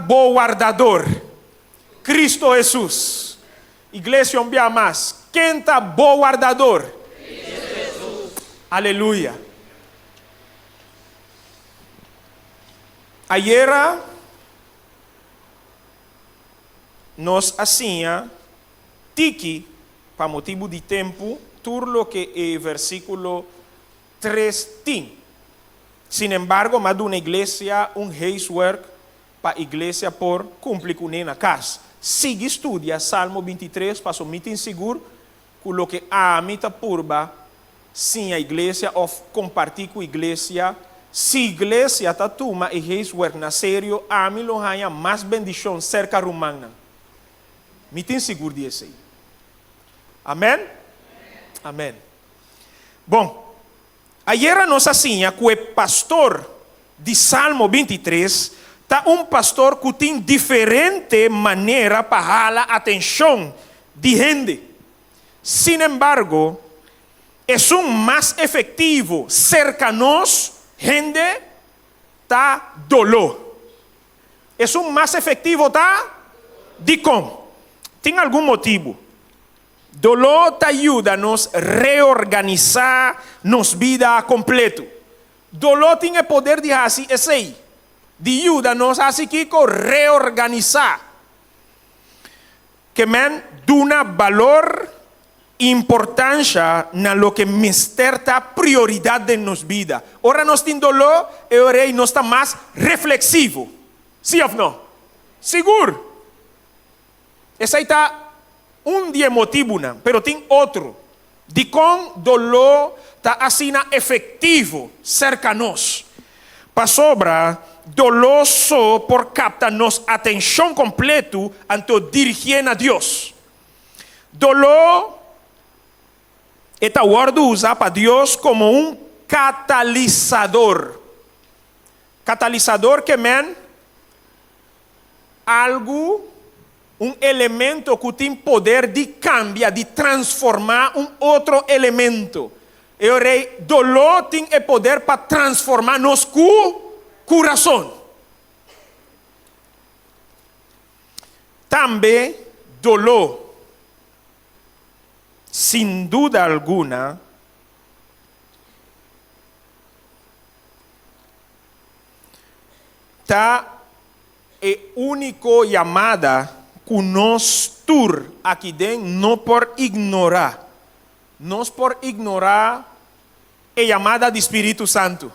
bo wardador? Cristo Hesus. Iglesia un bia mas, ken ta bo wardador? Cristo Hesus. Aleluya. Ayera nos a siña tiki pa motibu di tempu tur loke e versíkulo tres tin. Sinembargo, m'a duna iglesia un huiswerk pa iglesia por kumpli kuné na kas. Sigui studia Salmo bintitres paso mi tin sigur ku loke ami ta purba siña iglesia òf kompartí ku iglesia, si iglesia ta tuma e huiswerk na serio, ami lo haña mas bendishon serka rumannan. Mi tin sigur di esei. Amèn? Amèn. Bon, ayera nos a siña ku e pastor di Salmo bintitres ta un pastor ku tin diferente manera pa hala atenshon di hende. Sin embargo, esun mas efektivo serka nos hende ta doló. Esun mas efektivo ta? Dikon? Tin algun motibu. Doló ta yuda nos reorganisá nos bida kompletu. Doló tin e poder di hasi esei, di yuda nos hasi kiko? Reorganisá. Ke men duna balor i importansha na loke mester ta prioridat den nos bida. Ora nos tin doló, e ora ei nos ta mas refleksivo. Sí òf no? Sigur! Esei ta un di e motibunan, pero tin otro. Dikon doló ta asina efektivo serka nos? Pasobra doló so por kapta nos atenshon kompletu anto dirigié na Dios. Doló e ta wòrdu usá pa Dios komo un katalisador. Katalisador ke men Algu, un elemento ku tin poder di kambia, di transformá un otro elemento. E ora ei, doló tin e poder pa transformá nos ku kurason. Tambe doló, sin duda alguna, Ta e úniko yamada ku nos tur aki den no por ignorá. Nos por ignorá e yamada di Spiritu Santu.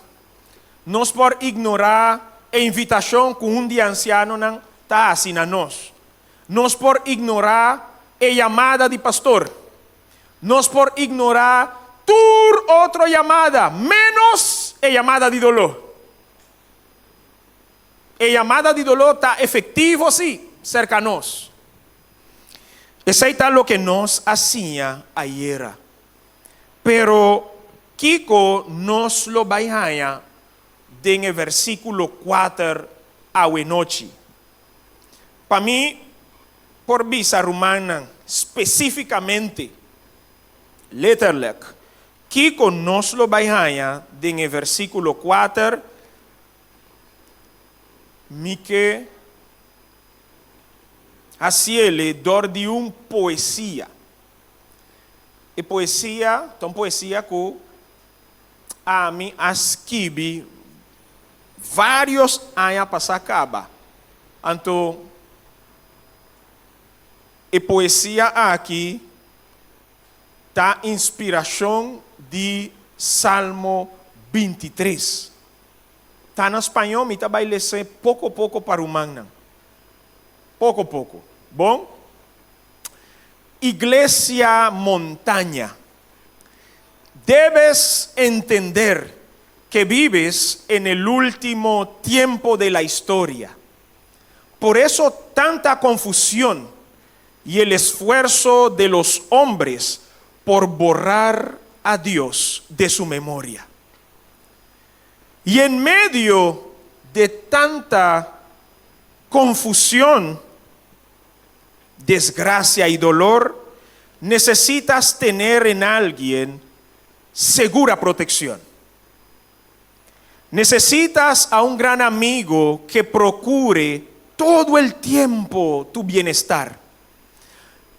Nos por ignorá e invitashon ku un di e ansianonan ta hasi na nos. Nos por ignorá e yamada di pastor. Nos por ignorá tur otro yamada, ménos e yamada di doló. E yamada di doló ta efektivo, sí, serka nos. Esei ta loke nos a siña ayera. Pero kiko nos lo bai haña den e versíkulo kuater awenochi? Pa mi por bisa rumannan spesífikamente, letterlijk, kiko nos lo bai haña den e versíkulo kuater, mi ke hasiele dor di un poesia. E poesia ta un poesia ku ami a skibi vários aña pasá kaba. Anto e poesia aki ta inspirashon di Salmo bintitres. Ta na spañó, mi ta bai les'é poko poko pa rumannan. Poko poko. Bon? Iglesia Montaña. Debes entender que vives en el último tiempo de la historia. Por eso tanta confusión y el esfuerzo de los hombres por borrar a Dios de su memoria. Y en medio de tanta confusión, desgracia y dolor, necesitas tener en alguien segura protección. Necesitas a un gran amigo que procure. todo el tiempo tu bienestar.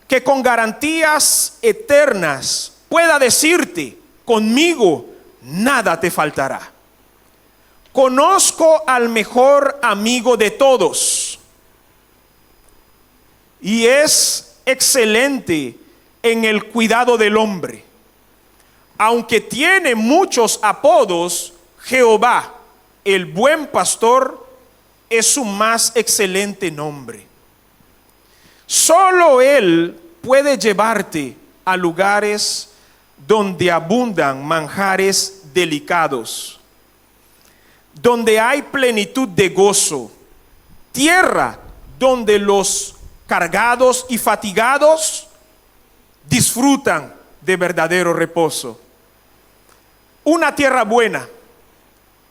Que con garantías eternas pueda decirte, conmigo nada te faltará. Conozco al mejor amigo de todos y es excelente en el cuidado del hombre. Aunque tiene muchos apodos, Jehová, el buen pastor, es su más excelente nombre. Solo Él puede llevarte a lugares donde abundan manjares delicados, donde hay plenitud de gozo, tierra donde los cargados y fatigados disfrutan de verdadero reposo. Una tierra buena,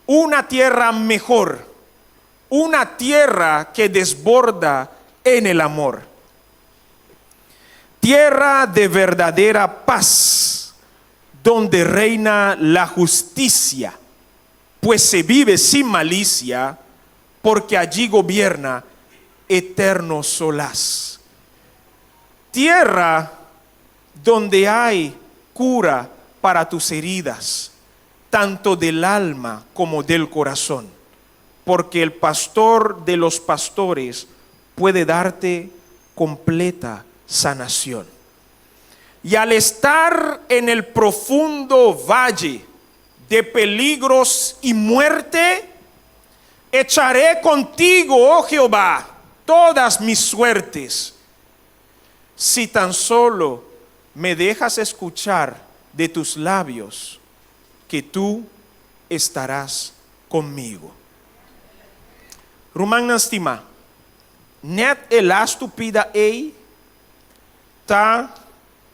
una tierra mejor, una tierra que desborda en el amor. Tierra de verdadera paz, donde reina la justicia, pues se vive sin malicia, porque allí gobierna eterno solaz. Tierra donde hay cura para tus heridas, tanto del alma como del corazón, porque el pastor de los pastores puede darte completa sanación. Y al estar en el profundo valle de peligros y muerte, echaré contigo, oh Jehová, todas mis suertes. Si tan solo me dejas escuchar de tus labios que tú estarás conmigo. Rumannan stimá, net e lastu pida ei ta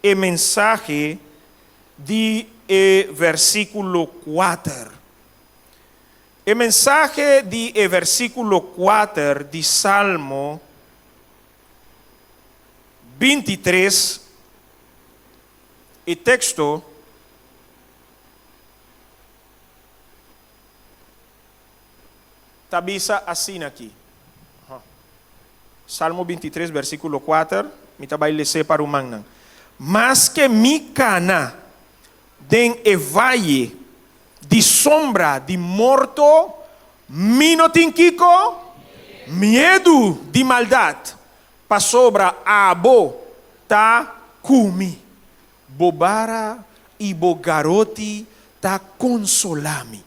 e mensahe di e versíkulo kuater. E mensahe di e versíkulo kuater di Salmo bintitres, e teksto ta bisa asina aki. Salmo bintitres, versíkulo kuater, mi ta bai les'é pa rumannan. Maske mi kana den e vaye di sombra di morto, mi no tin kiko? Miedu di maldat, pasobra abo ta ku mi. Bo bara i bo garoti ta konsolá mi.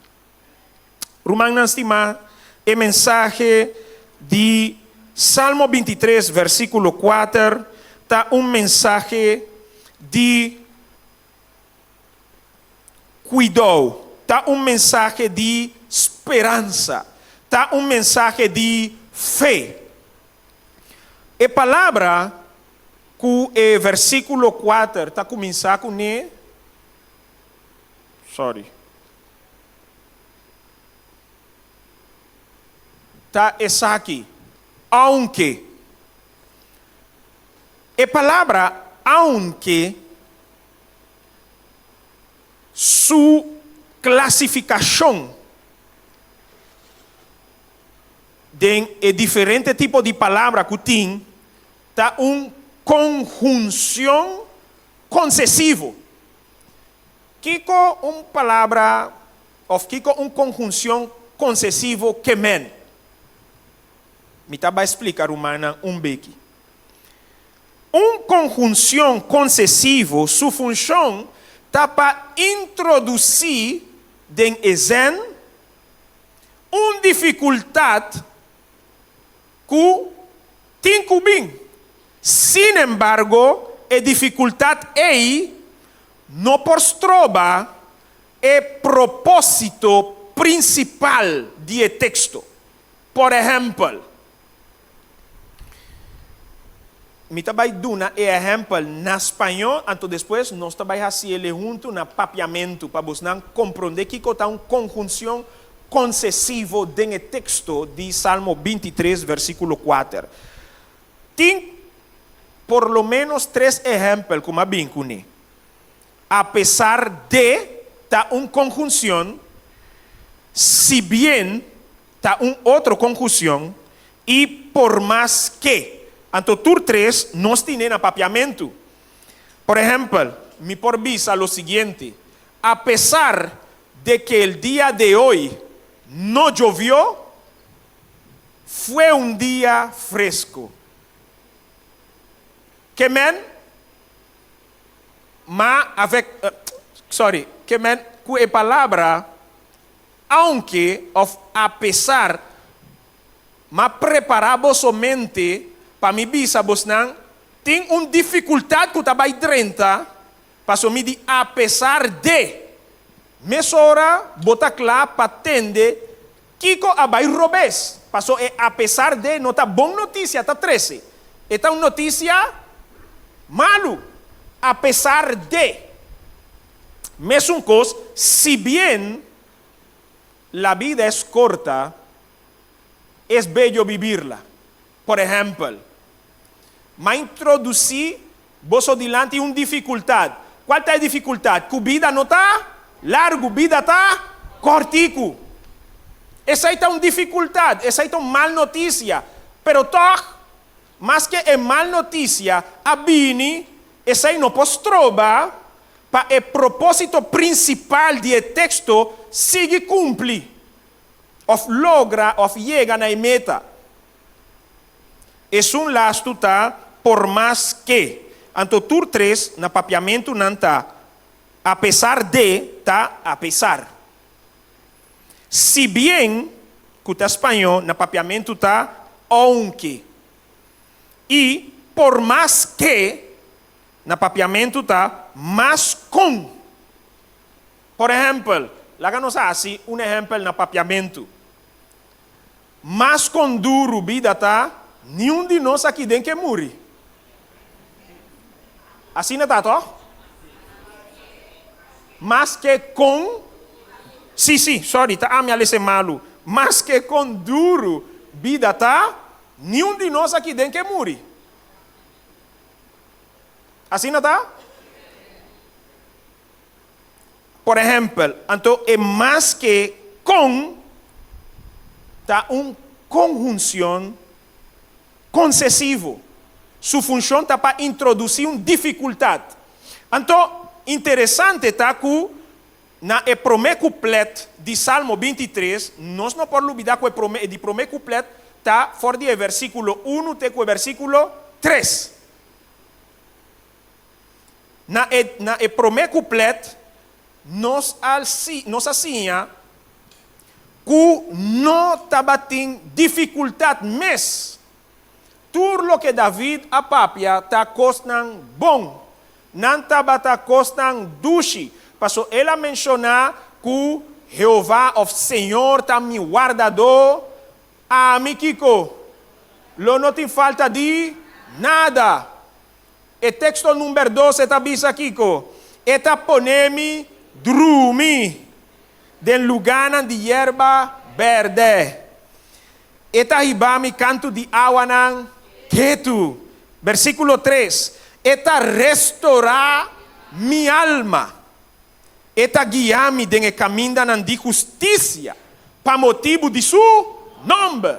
Rumannan stimá, e mensahe di Salmo bintitres versíkulo kuater ta un mensahe di kuidou, ta un mensahe di speransa, ta un mensahe di fe. E palabra ku e versíkulo kuater ta kuminsá kuné, sorry, ta esaki, ounke. E palabra ounke su klasifikashon den e diferente tipo di palabra ku tin ta un konhunshon konsesivo. Kiko un palabra òf kiko un konhunshon konsesivo ke men? Mi ta bai splika rumannan un beki. Un konhunshon konsesivo su funshon ta pa introdusí den e zèn un difikultat ku tin ku bin. Sin embargo, e difikultat ei no por stroba e propósito prinsipal di e teksto. Por ehèmpel. Mi ta bai duna e ehèmpel na spañó, anto despues nos ta bai hasi el huntu na papiamentu pa bosnan komprondé kiko ta un konhunshon konsesivo den e teksto di Salmo bintitres, versíkulo kuater. Tin por lo ménos tres ehèmpel ku mi a bin kuné. Apesar de ta un konhunshon, si bien ta un otro konhushon. I por mas ke. Anto tur tres nos tine na papiamentu. Por ehèmpel, mi por bisa lo siguiente, A pesar de que el día de hoy no llovió, fue un día fresco. Ke men ma avec, sorry, ke men ku e palabra aunke òf a pesar. M'a prepará boso mente pa mi bisa bosnan tin un difikultat ku ta bai drenta, paso mi di apesar de. Mesora bo ta kla pa tende kiko a bai robes, paso e apesar de no ta bon notisia ta trese, e ta un notisia malu, apesar de. Mesun kos, si bien la bida es korta, Es bello vivirla. Por ehèmpel, m'a introdusí boso dilanti un difikultat. Kual ta e difikultat? Ku bida no ta largu, bida ta kòrtiku. Esei ta un difikultat, esei ta un mal notisia. Pero tòg, maske e mal notisia a bini, esei no por stroba pa e propósito prinsipal di e teksto sigui kumpli. Òf logra òf yega na e meta. Esun lastu ta por mas ke. Anto tur tres na papiamentu nan ta apesar de ta a pesar. Si bien ku ta spañó na papiamentu ta ounke. I por mas ke na papiamentu ta mas kon. Por ehèmpel, laga nos hasi un ehèmpel na papiamentu. Mas kon duru bida ta, niun di nos aki den ke muri. Asina ta, tòg? Maske kon, sí, sí, sòri, ta ami a lesa e malu. Maske kon duru bida ta, niun di nos aki den ke muri. Asina ta? Por ehèmpel, anto e maske kon ta un konhunshon konsesivo. Su funshon ta pa introdusí un difikultat. Anto, interesante ta ku na e promé kuplèt di Salmo 23, nos no por lubidá ku e promé, e di promé kuplèt ta for di e versíkulo unu te ku e versíkulo tres. Na e na e promé kuplet nos a nos a siña ku no tabatin difikultat mes. Tur loke David a papia ta kosnan bon. Nan tabata kosnan dushi, paso el a menshoná ku Jehová òf Señor ta mi wardadó, ami kiko? Lo no tin falta di nada. E teksto number 12 ta bisa kiko? E ta pone mi drumi den lugánan di yerba bèrdè. E ta hiba mi kantu di awanan ketu. Versíkulo 3, E ta restorá mi alma. E ta guia mi den e kamindanan di hustisia pa motibu di su nòmber.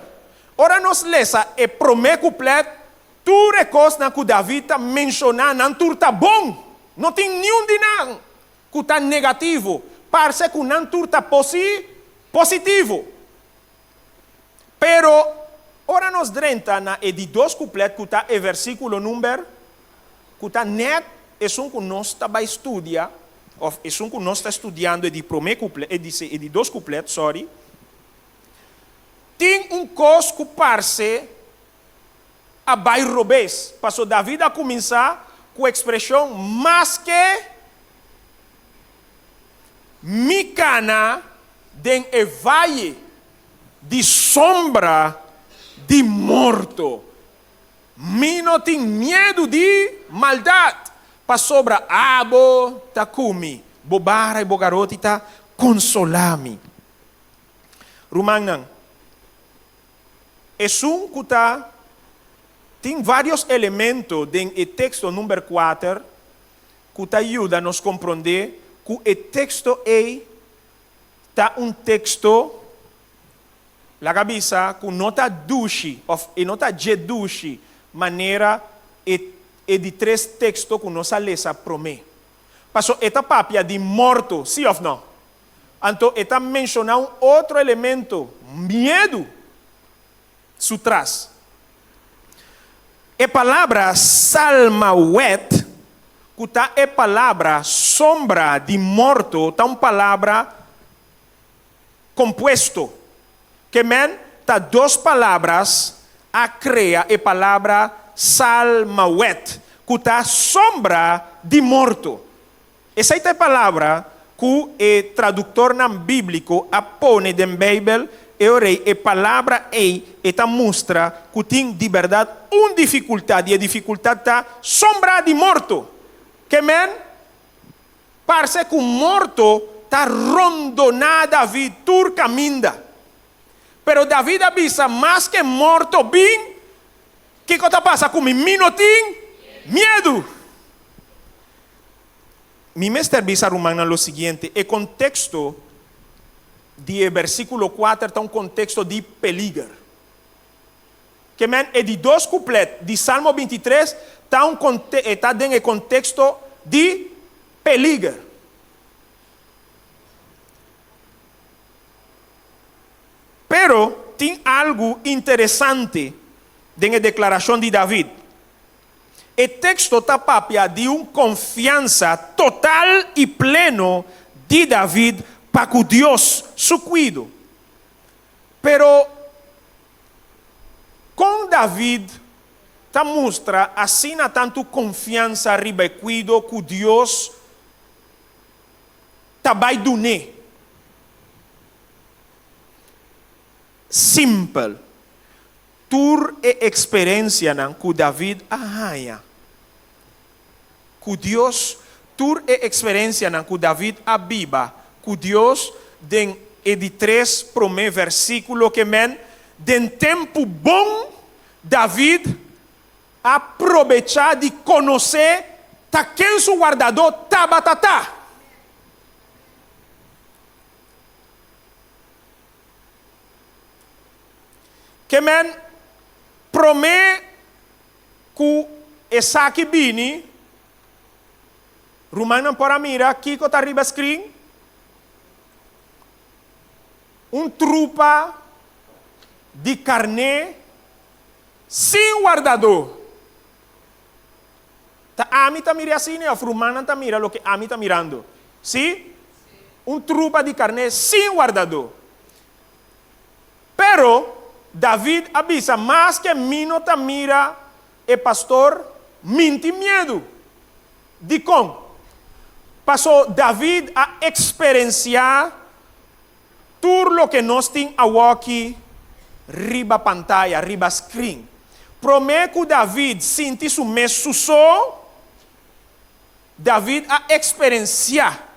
Ora nos lesa e promé kuplèt, Tur e kosnan ku David ta menshoná nan tur ta bon. No tin niun di nan ku ta negativo. Parse ku nan tur ta posi positivo. Pero ora nos drenta na e di dos kuplet ku ta e versíkulo number ku ta nèt esun ku nos ta bai studia òf esun ku nos ta studiando e di promé kuplet e di e di dos kuplet sòri tin un kos ku parse a bai robes, paso David a kuminsá ku ekspreshon maske mi kana den e vaye di sombra di morto, mi no tin miedu di maldat, pasobra abo ta ku mi, bo bara i bo garoti ta konsolá mi. Rumannan. Esun ku ta tin vários elemento den e teksto number kuater ku ta yuda nos komprondé ku e teksto ei ta un teksto Laga bisa ku no ta dushi òf e no ta dje dushi manera e e di tres teksto ku nos a lesa promé. Paso e ta papia di morto, sí òf nò? Anto e ta menshoná un otro elemento, miedu, su tras. E palabra salmawet, ku ta e palabra sombra di morto, ta un palabra kompuesto. Ke men ta dos palabras a krea e palabra salmawet, ku ta sombra di morto. Esei ta e palabra ku e traduktornan bíbliko a pone den Beibel, e ora ei e palabra ei e ta mustra ku tin di bèrdat un difikultat, i e difikultat ta sombra di morto. Ke men parse ku morto ta rondoná David tur kaminda. Pero David a bisa, Maske morto bin, kiko ta pasa ku mi? Mi no tin miedu. Mi mester bisa rumannan lo siguiente, e konteksto di e bersíkulo kuater ta un konteksto di peliger. Ke men e di dos kuplet di Salmo 23 ta un e ta den e konteksto di peliger. Pero tin algu interesante den e deklarashon di David. E teksto ta papia di un konfiansa total i pleno di David pa ku Dios su kuido. Pero, kon David ta mustra asina tantu konfiansa riba e kuido ku Dios ta bai dun'é? Simpel. Tur e eksperensianan ku David a haña ku Dios, tur e eksperensianan ku David a biba ku Dios den e di tres promé versíkulo ke men, den tempu bon David a probechá di konosé ta ken su wardadó tabata ta. Ke men promé ku esaki bini, rumannan por a mira kiko ta riba skrin? Un trupa di karné sin wardadó. Ta ami ta mira asina òf rumannan ta mira loke ami ta mirando? Sí? Un trupa di karné sin wardadó. Pero, David a bisa, Maske mi no ta mira e pastor, mi n'tin miedu. Dikon? Pasó David a eksperensiá tur loke nos tin awoki riba pantaya, riba skrin. Promé ku David sinti su mes su so, David a eksperensiá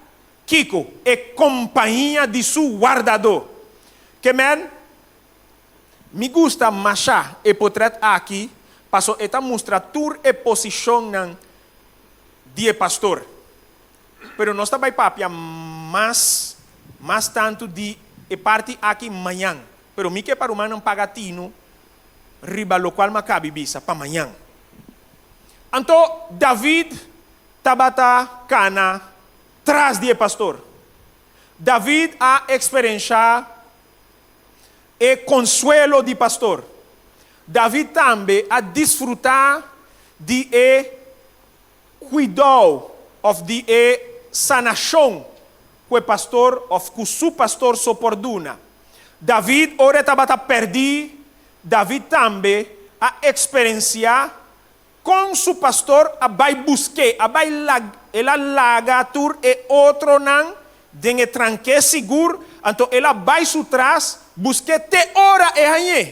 Kiko? E kompañia di su wardadó. Ke men? Mi gusta masha e potrèt aki paso e ta mustra tur e posishonnan di e pastor. Pero nos ta bai papia mas mas tantu di e parti aki mañan. Pero mi ke pa rumannan paga tinu riba lokual mi a kabi bisa pa mañan. Anto David tabata kana tras di e pastor. David a eksperenshá e konsuelo di pastor. David tambe a disfrutá di e kuidou òf di e sanashon ku e pastor òf ku su pastor so por duna. David ora e tabata pèrdí, David tambe a eksperensiá Kon su pastor a bai busk'é, a bai lag, el a laga tur e otronan den e tranké sigur, anto el a bai su tras busk'é te ora e hañ'é.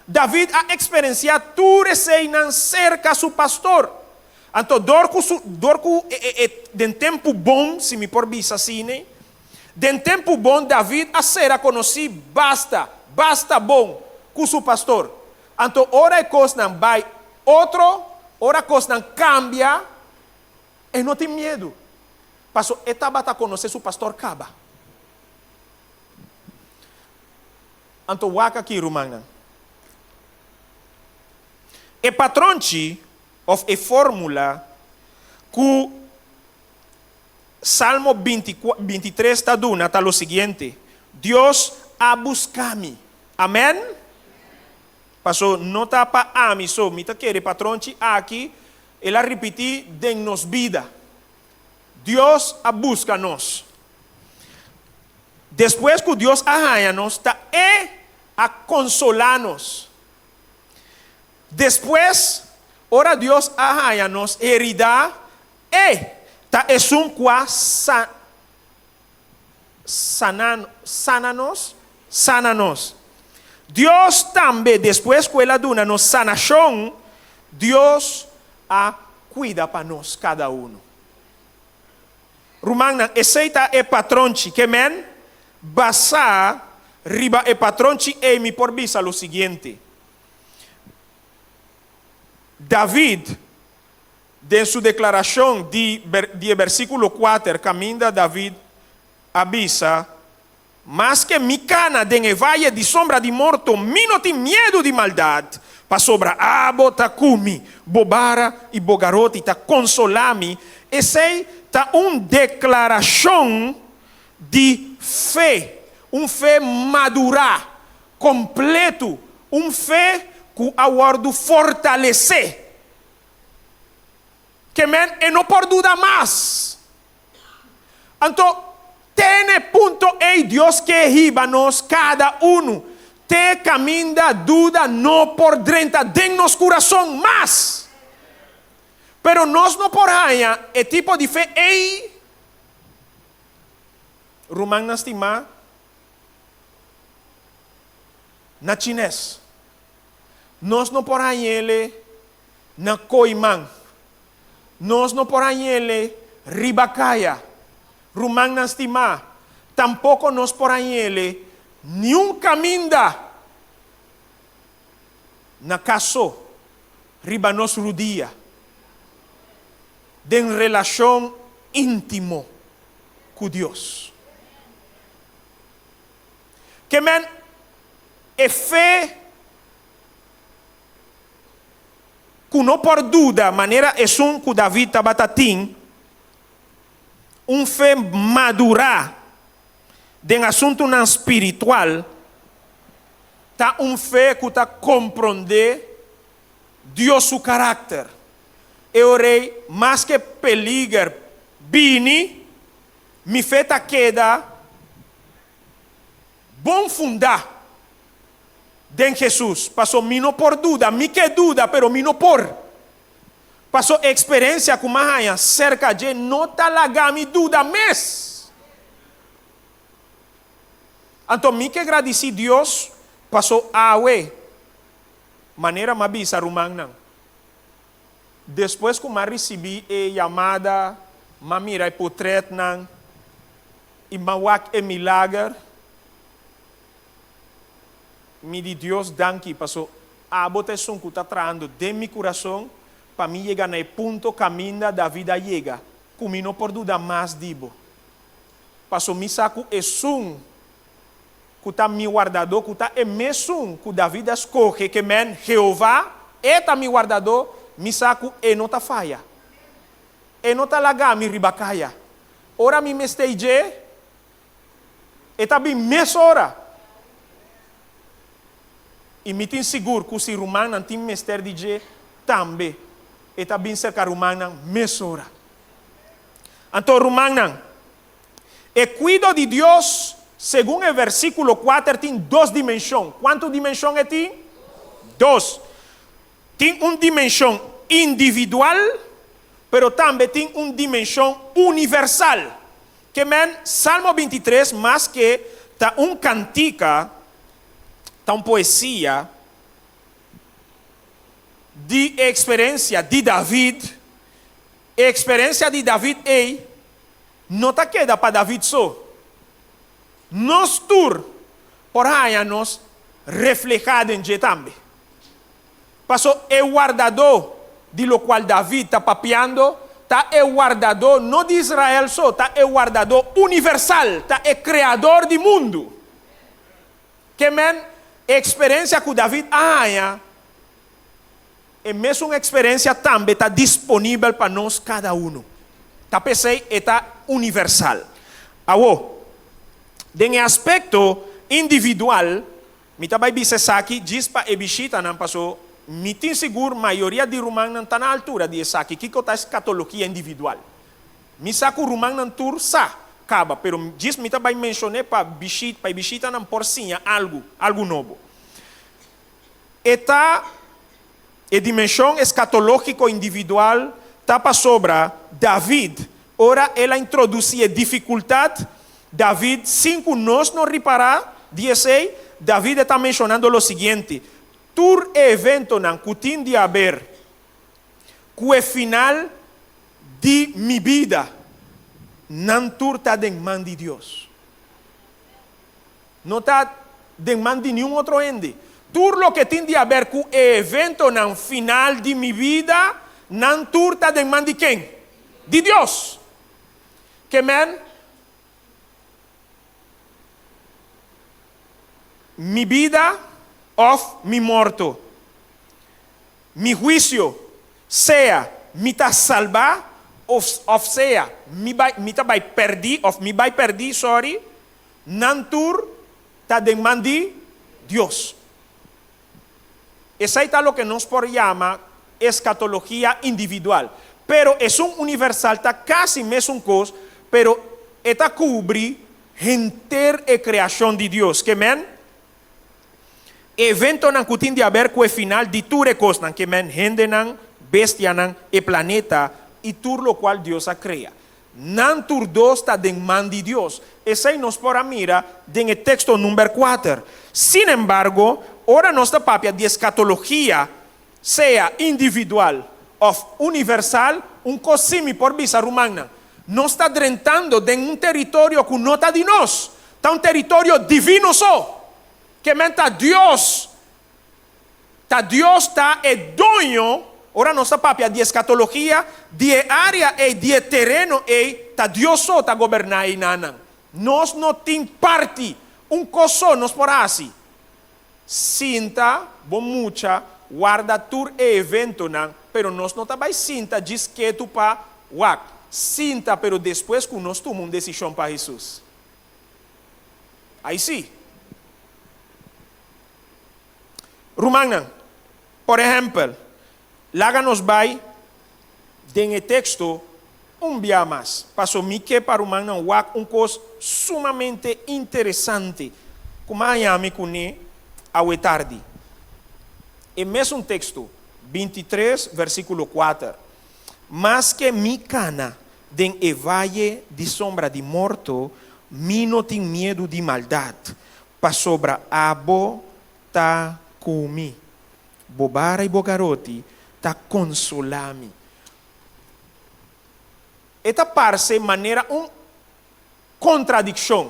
David a eksperensiá tur eseinan serka su pastor. Anto dor ku su, dor ku e, e, e, den tempu bon, si mi por bisa asina, den tempu bon David a sera konosí basta, basta bon ku su pastor. Anto ora e kosnan bai otro, ora kosnan kambia, e no tin miedu, paso e tabata konosé su pastor kaba. Anto wak aki, rumannan. E patronchi òf e fórmula ku Salmo 23 ta duna ta lo siguiente, Dios a buska mi. Amèn? Paso no ta pa ami so, mi ta kere patronchi aki el a ripití den nos bida. Dios a buska nos. Despues ku Dios a haña nos, ta E a konsolá nos. Despues, ora Dios a haña nos heridá, E ta esun ku a sa, sana, sana nos, sana nos. Dios tambe, despues ku El a duna nos sanashon, Dios a kuida pa nos kada unu. Rumannan, esei ta e patronchi. Ke men? Basá riba e patronchi ei mi por bisa lo siguiente, David, den su deklarashon di di e bersíkulo kuater kaminda David a bisa, Maske mi kana den e vaye di sombra di morto, mi no tin miedu di maldat, pasobra abo ta ku mi, bo bara i bo garoti ta konsolá mi. Esei ta un deklarashon di fe, un fe madurá, kompletu, un fe ku a wòrdu fortalesé. Ke men e no por duda mas. Anto, te n'e punto ei Dios ke hiba nos kada unu, te kaminda duda no por drenta den nos kurason mas. Pero nos no por haña e tipo di fe ei. Rumannan stimá, na chines, nos no por hañ'ele na koiman. Nos no por hañ'ele riba kaya. Rumannan stimá, tampoko nos por hañ'ele niun kaminda na kas so, riba nos rudia, den relashon íntimo ku Dios. Ke men e fe Ku no por duda manera esun ku David tabata tin, un fe madurá den asuntunan spiritual ta un fe ku ta komprondé Dios su karakter. E ora ei, maske peliger bini, mi fe ta keda bon fundá. Den Jesus, paso mi no por duda, mi ke duda pero mi no por. Paso e eksperensia ku m'a haña serka dje no ta laga mi duda mes. Anto mi ke gradisí Dios paso awe, manera m'a bisa rumannan, despues ku m'a risibí e yamada, m'a mira e potretnan i m'a wak e milager, Mi di Dios danki paso abo ta esun ku ta trahando den mi kurason pa mi yega na e punto kaminda David a yega, ku mi no por duda mas di bo. Paso mi sa ku esun ku ta mi wardadó, ku ta e mesun ku David a skohe, ke men, Jehová, e ta mi wardadó, mi sa ku e no ta faya. E no ta laga mi riba kaya. Ora mi mester dje, E ta bin mesora. I mi tin sigur ku si rumannan tin mester di dje tambe, e ta bin serka rumannan mesora. Anto rumannan, e kuido di Dios segun e versíkulo kuater tin dos dimenshon. Kuantu dimenshon e tin? Dos. Tin un dimenshon individual, pero tambe tin un dimenshon universal. Ke men, Salmo 23 maske ta un kantika, ta un poesia di e eksperensia di David. E eksperensia di David ei no ta keda pa David so. Nos tur por haña nos reflehá den dje tambe. Paso e wardadó di lokual David ta papiando ta e wardadó no di Israel so, ta e wardadó universal, ta e Kreador di mundu. Ke men? E eksperensia ku David a haña, e mesun eksperensia tambe ta disponibel pa nos kada unu. Ta p'esei e ta universal. Awor, den e aspekto individual, mi ta bai bisa esaki djis pa e bishitanan, paso mi tin sigur mayoria di rumannan ta na altura di esaki, kiko ta eskatologia individual. Mi sa ku rumannan tur sa kaba, pero djis mi ta bai menshon'é pa bishit pa e bishitanan por siña algu, algu nobo. E ta e dimenshon eskatológiko individual ta pasobra David, ora el a introdusí e difikultat, David, sin ku nos no ripará di esei, David e ta menshonando lo siguiente, Tur e eventonan ku tin di haber ku e final di mi bida, nan tur ta den man di Dios. No ta den man di niun otro hende. Tur loke tin di haber ku e eventonan final di mi bida, nan tur ta den man di ken? Di Dios. Ke men? Mi bida òf mi morto. Mi huisio, sea mi ta salbá of of sea mi bai mi ta bai pèrdí of mi bai pèrdí, sorry, nan tur ta den man di Dios. Esei ta loke nos por yama eskatologia individual. Pero esun universal ta kasi mesun kos, pero e ta kubri henter e kreashon di Dios. Ke men? Eventonan ku tin di haber ku e final di tur e kosnan, ke men hendenan, bestianan, e planeta i tur lokual Dios a krea. Nan tur dos ta den man di Dios. Esei nos por a mira den e teksto number kuater. Sin embargo, ora nos ta papia di eskatologia, sea individual òf universal, un kos sí mi por bisa rumannan, nos ta drentando den un teritorio ku no ta di nos, ta un teritorio divino so. Ke men ta Dios, ta Dios ta e doño, ora nos ta papia di eskatologia, di e área ei, di e tereno ei, ta Dios so ta goberná einanan. Nos no tin parti, un kos so nos por hasi, Sinta bo mucha warda tur e eventonan, pero nos no ta bai sinta djis ketu pa wak. Sinta pero despues ku nos tuma un desishon pa Hesus. Ai si. Rumannan, por ehèmpel, laga nos bai den e teksto un bia mas, paso mi ke pa rumannan wak un kos sumamente interesante ku m'a haña mi kuné awe tardi. E mesun teksto, 23 versíkulo kuater, Maske mi kana den e vaye di sombra di morto, mi no tin miedu di maldat, pasobra abo ta ku mi. Bo bara i bo garoti ta konsolá mi. E ta parse manera un kontradikshon,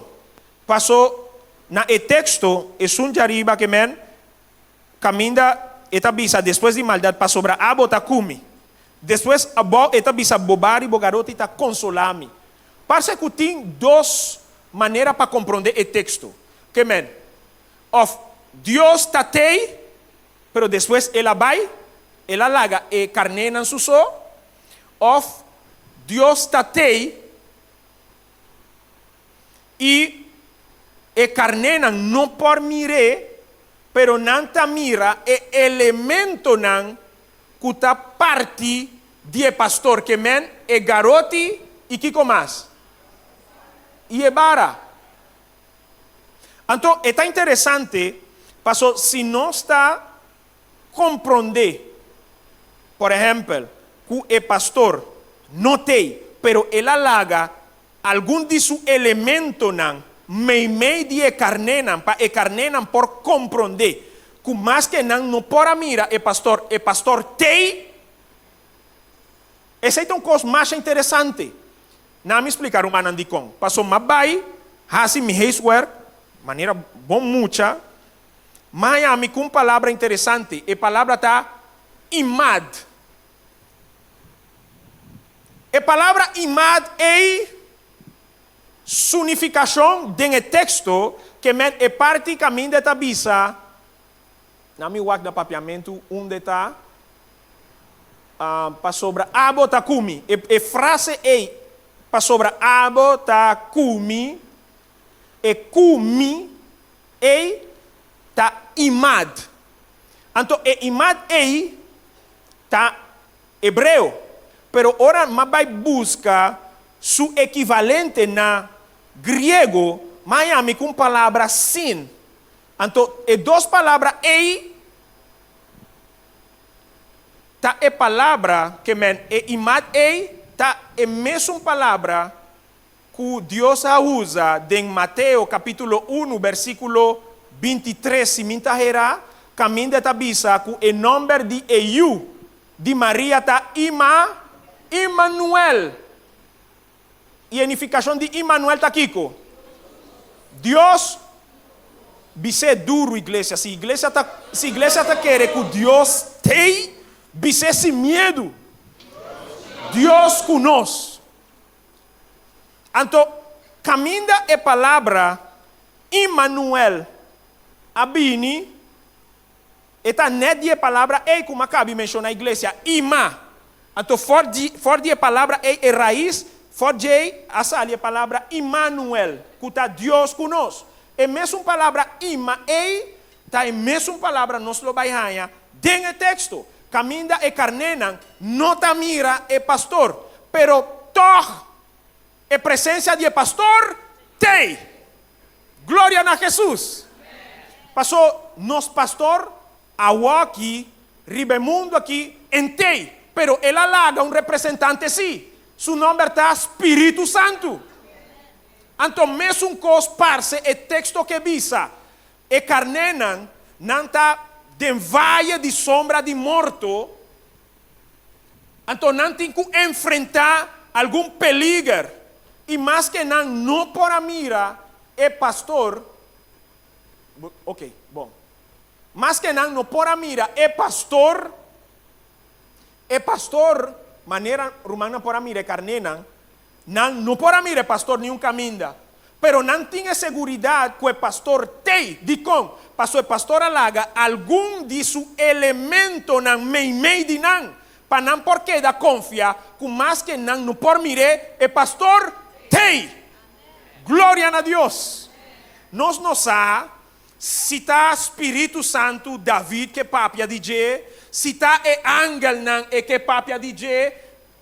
paso na e teksto esun djariba ke men kaminda e ta bisa despues di maldat pasobra abo ta ku mi. Despues abou e ta bisa bo bara i bo garoti ta konsolá mi. Parse ku tin dos manera pa komprondé e teksto. Ke men, òf Dios ta tei Pero despues el a bai, el a laga e karnénan su so, òf Dios ta tei i e karnénan no por mir'é, pero nan ta mira e elementonan ku ta parti di e pastor, ke men e garoti i kiko mas? I e bara. Anto e ta interesante paso si nos ta komprondé, por ehèmpel, ku e pastor no t'ei, pero el a laga algun di su elementonan meimei di e karnénan pa e karnénan por komprondé ku maske nan no por a mira e pastor, e pastor t'ei. Esei ta un kos masha interesante. Na mi splika rumannan dikon. Paso m'a bai hasi mi huiswerk manera bon mucha, m'a haña mi ku un palabra interesante. E palabra ta imad. E palabra imad ei su nifikashon den e teksto ke men e parti kaminda e ta bisa. Na mi wak na papiamentu unda e ta, Pasobra abo ta ku mi. E frase ei, pasobra abo ta ku mi, e ku mi ei ta imad. Anto e imad ei ta hebreo. Pero ora m'a bai buska su ekivalente na griego, m'a haña mi ku un palabra sin. Anto e dos palabra ei ta e palabra ke men e imad ei ta e mesun palabra ku Dios a usa den Mateo kapítulo unu bersíkulo 23 si mi ta hera, kaminda e ta bisa ku e nòmber di e yu di Maria ta Ima, Immanuel. I e nifikashon di Immanuel ta kiko? Dios bis'é duru iglesia. Si iglesia ta si iglesia ta kere ku Dios t'ei, bis'é sin miedu. Dios ku nos. Anto kaminda e palabra Immanuel a bini, E ta net di e palabra ei ku m'a kabi menshoná iglesia, ima. Anto for di for di e palabra ei, e rais, for djei a sali e palabra Immanuel, ku ta Dios ku nos. E mesun palabra ima ei ta e mesun palabra nos lo bai haña den e teksto, kaminda e karnénan no ta mira e pastor, pero tòg e presensia di e pastor t'ei. Gloria na Jesus! Paso nos pastor awoki riba e mundu aki entei, pero el a laga un representante si, su nomber ta Spiritu Santu. Anto mesun kos parse e teksto ke bisa, e karnénan nan ta den vaye di sombra di morto, Anto nan tin ku enfrentá algun peliger, i maske nan no por a mira e pastor, ok, bon, maske nan no por a mira e pastor, e pastor, manera rumannan por a mira e karnénan, Nan no por a mira e pastor niun kaminda, pero nan tin e seguridat ku e pastor t'ei. Dikon? Paso e pastor a laga algun di su elementonan meimei di nan, pa nan por keda konfia ku maske nan no por mir'é, e pastor t'ei. Gloria na Dios! Nos no sa si ta spiritu santu David ke papia di dje, si ta e angelnan e ke papia di dje,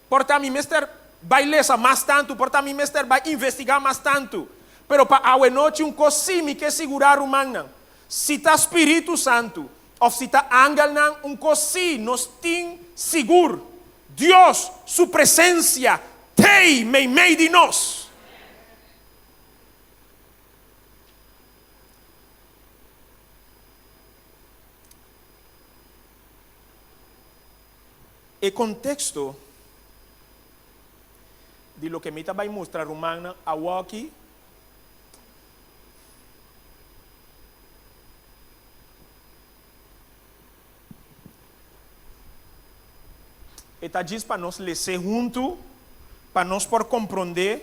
Por ta mi mester bai lesa mas tantu, por ta mi mester bai investigá mas tantu. Pero pa awenochi un kos sí mi ke sigurá rumannan, si ta Spiritu Santu òf si ta angelnan, un kos sí nos tin sigur, Dios su presensia t'ei meimei di nos. E konteksto di loke mi ta bai mustra rumannan awoki e ta djis pa nos les'é huntu pa nos por komprondé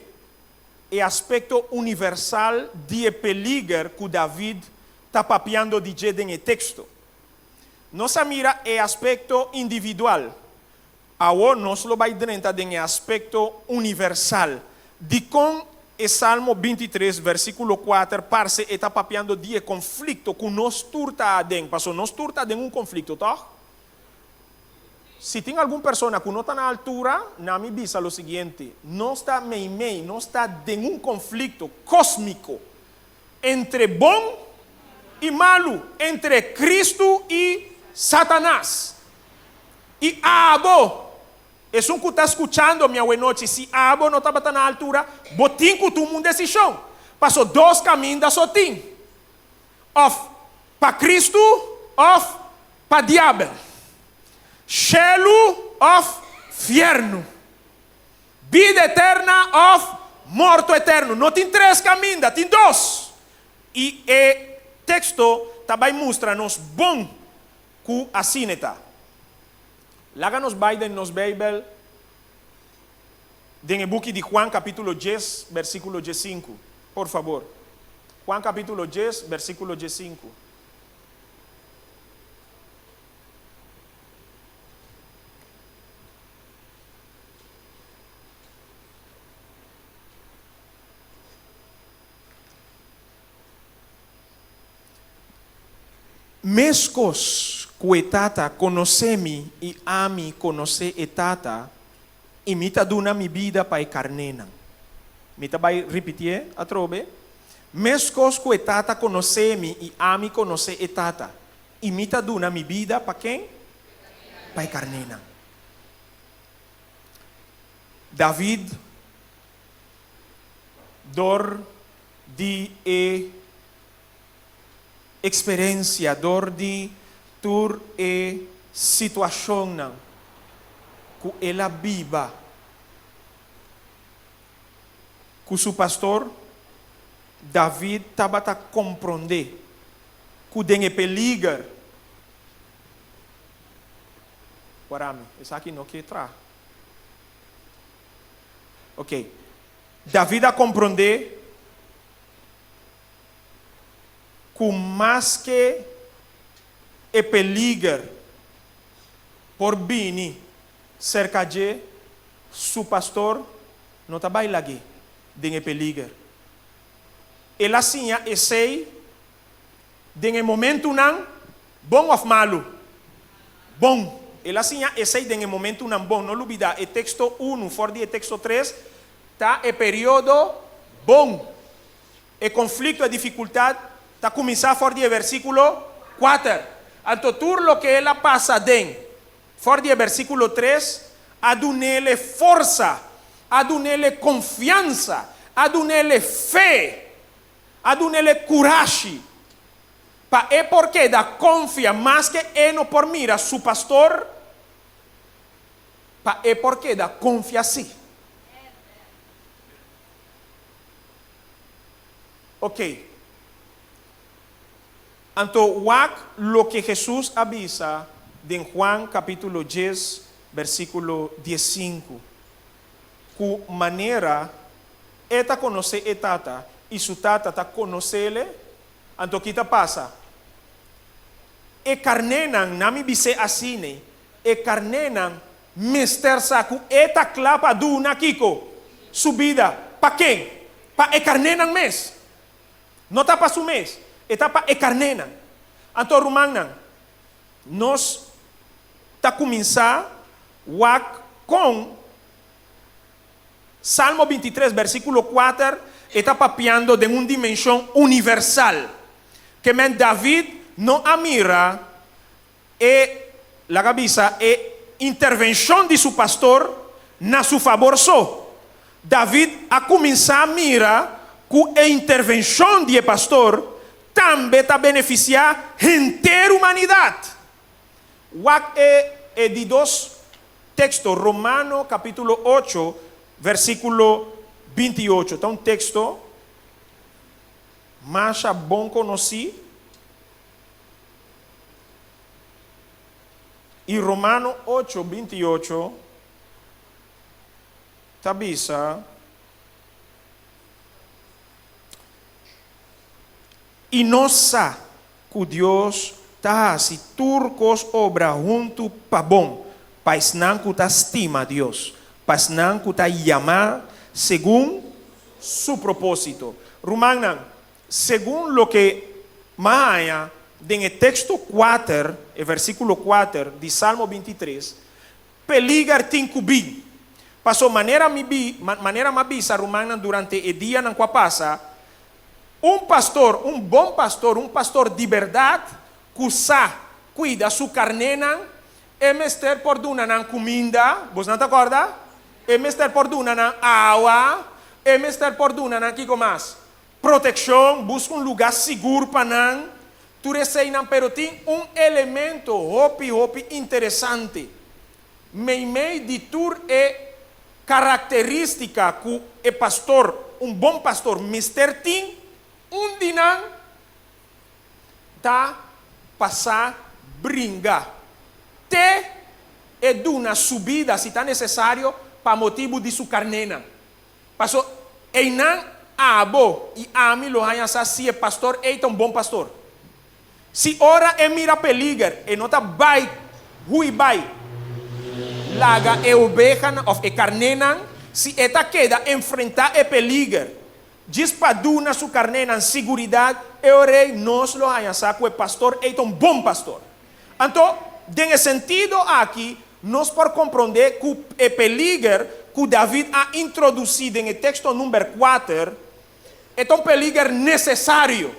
e aspekto universal di e peliger ku David ta papiando di dje den e teksto. Nos a mira e aspekto individual. Awor nos lo bai drenta den e aspekto universal. Dikon e Salmo 23 versíkulo 4 parse e ta papiando di e konflikto ku nos tur ta aden? Pasobra nos tur ta den un konflikto, tòg? Si tin algun persona ku no ta na altura, na mi bisa lo siguiente, nos ta meimei, nos ta den un konflikto kósmiko entre bon i malu, entre Kristu i Satanas. I abo, esun ku ta skuchando mi awenochi, si abo no tabata na altura, bo tin ku tuma un desishon. Paso dos kaminda so tin, òf pa Kristu òf pa diabel, shelu òf fièrnu. Bida eterna òf morto eterno. No tin tres kaminda, tin dos. I e teksto ta bai mustra nos bon ku asina e ta. Laga nos bai den nos Beibel den e buki di Juan kapítulo djes, bersíkulo djesinku. Por fabor. Juan kapítulo djes, bersíkulo djesinku. Meskos ku e Tata konosé mi i ami konosé e Tata, i mi ta duna mi bida pa e karnénan. Mi ta bai ripitié atrobe, Meskos ku e Tata konosé mi i ami konosé e Tata, i mi ta duna mi bida pa ken? Pa e karnénan. David, dor di e eksperensia, dor di tur e situashonnan ku el a biba ku su pastor, David tabata komprondé ku den e peliger, Wara mi, esaki no ke traha. Oke, David a komprondé ku maske e peliger por bini serka dje, su pastor no ta bai lag'é den e peliger. El a siña esei den e momentunan bon òf malu? Bon. El a siña esei den e momentunan bon. No lubidá, e teksto unu for di e teksto tres ta e periodo bon. E konflikto, e difikultat ta kuminsá for di e versíkulo kuater. Anto tur loke el a pasa den for di e versíkulo tres a dun'el e forsa, a dun'el e konfiansa, a dun'el e fe, a dun'el e kurashi pa e por keda konfia maske e no por mira su pastor, pa e por keda konfia sí. Ok. Anto wak loke Hesus a bisa den Juan kapítulo djes versíkulo diesinku, Ku manera e ta konosé e Tata i su Tata ta konos'ele, anto ki ta pasa? E karnénan, na mi bis'é asina, e karnénan Mester sa ku e ta kla pa duna kiko? Su bida. Pa ken? Pa e karnénan mes. No ta pa su mes, e ta pa e karnénan. Anto rumannan, nos ta kuminsá wak kon Salmo 23 bersíkulo 4 e ta papiando den un dimenshon universal. Ke men David no a mira E laga bisa e intervenshon di su pastor na su fabor so. David a kuminsá mira ku e intervenshon di e pastor tambe ta benefisiá henter humanidat. Wak e e di dos teksto, Romano kapítulo ocho, versíkulo 28. Ta un teksto masha bon konosí. I Romano ocho, 28 ta bisa, I nos sa ku Dios ta hasi tur kos obra huntu pa bon pa esnan ku ta stima Dios, pa esnan ku ta yamá segun su propósito. Rumannan, Segun loke m'a haña den e teksto kuater, e versíkulo kuater di Salmo 23, peliger tin ku bin. Paso manera mi bi, manera m'a bisa rumannan durante e dianan ku a pasa, un pastor, un bon pastor, un pastor di bèrdat ku sa kuida su karnénan, e mester por duna nan kuminda, bosnan ta kòrda? E mester por duna nan awa, e mester por duna nan kiko mas? Protekshon, buska un lugá sigur pa nan, tur eseinan, pero tin un elemento hopi hopi interesante meimei di tur e karakterístika ku e pastor, un bon pastor, mester tin, un di nan ta pa sa bringa te e duna su bida si ta nesesario pa motibu di su karnénan. Paso einan abo i ami lo haña sa si e pastor ei ta un bon pastor. Si ora e mira peliger e no ta bai hui bai laga e obehanan of e karnénan, si e ta keda enfrentá e peliger. Djis pa duna su karnénan siguridat, e ora ei nos lo haña sa ku e pastor ei ta un bon pastor. Anto, den e sentido aki, nos por komprondé ku e peliger ku David a introdusí den e teksto number kuater, e ta un peliger nesesario.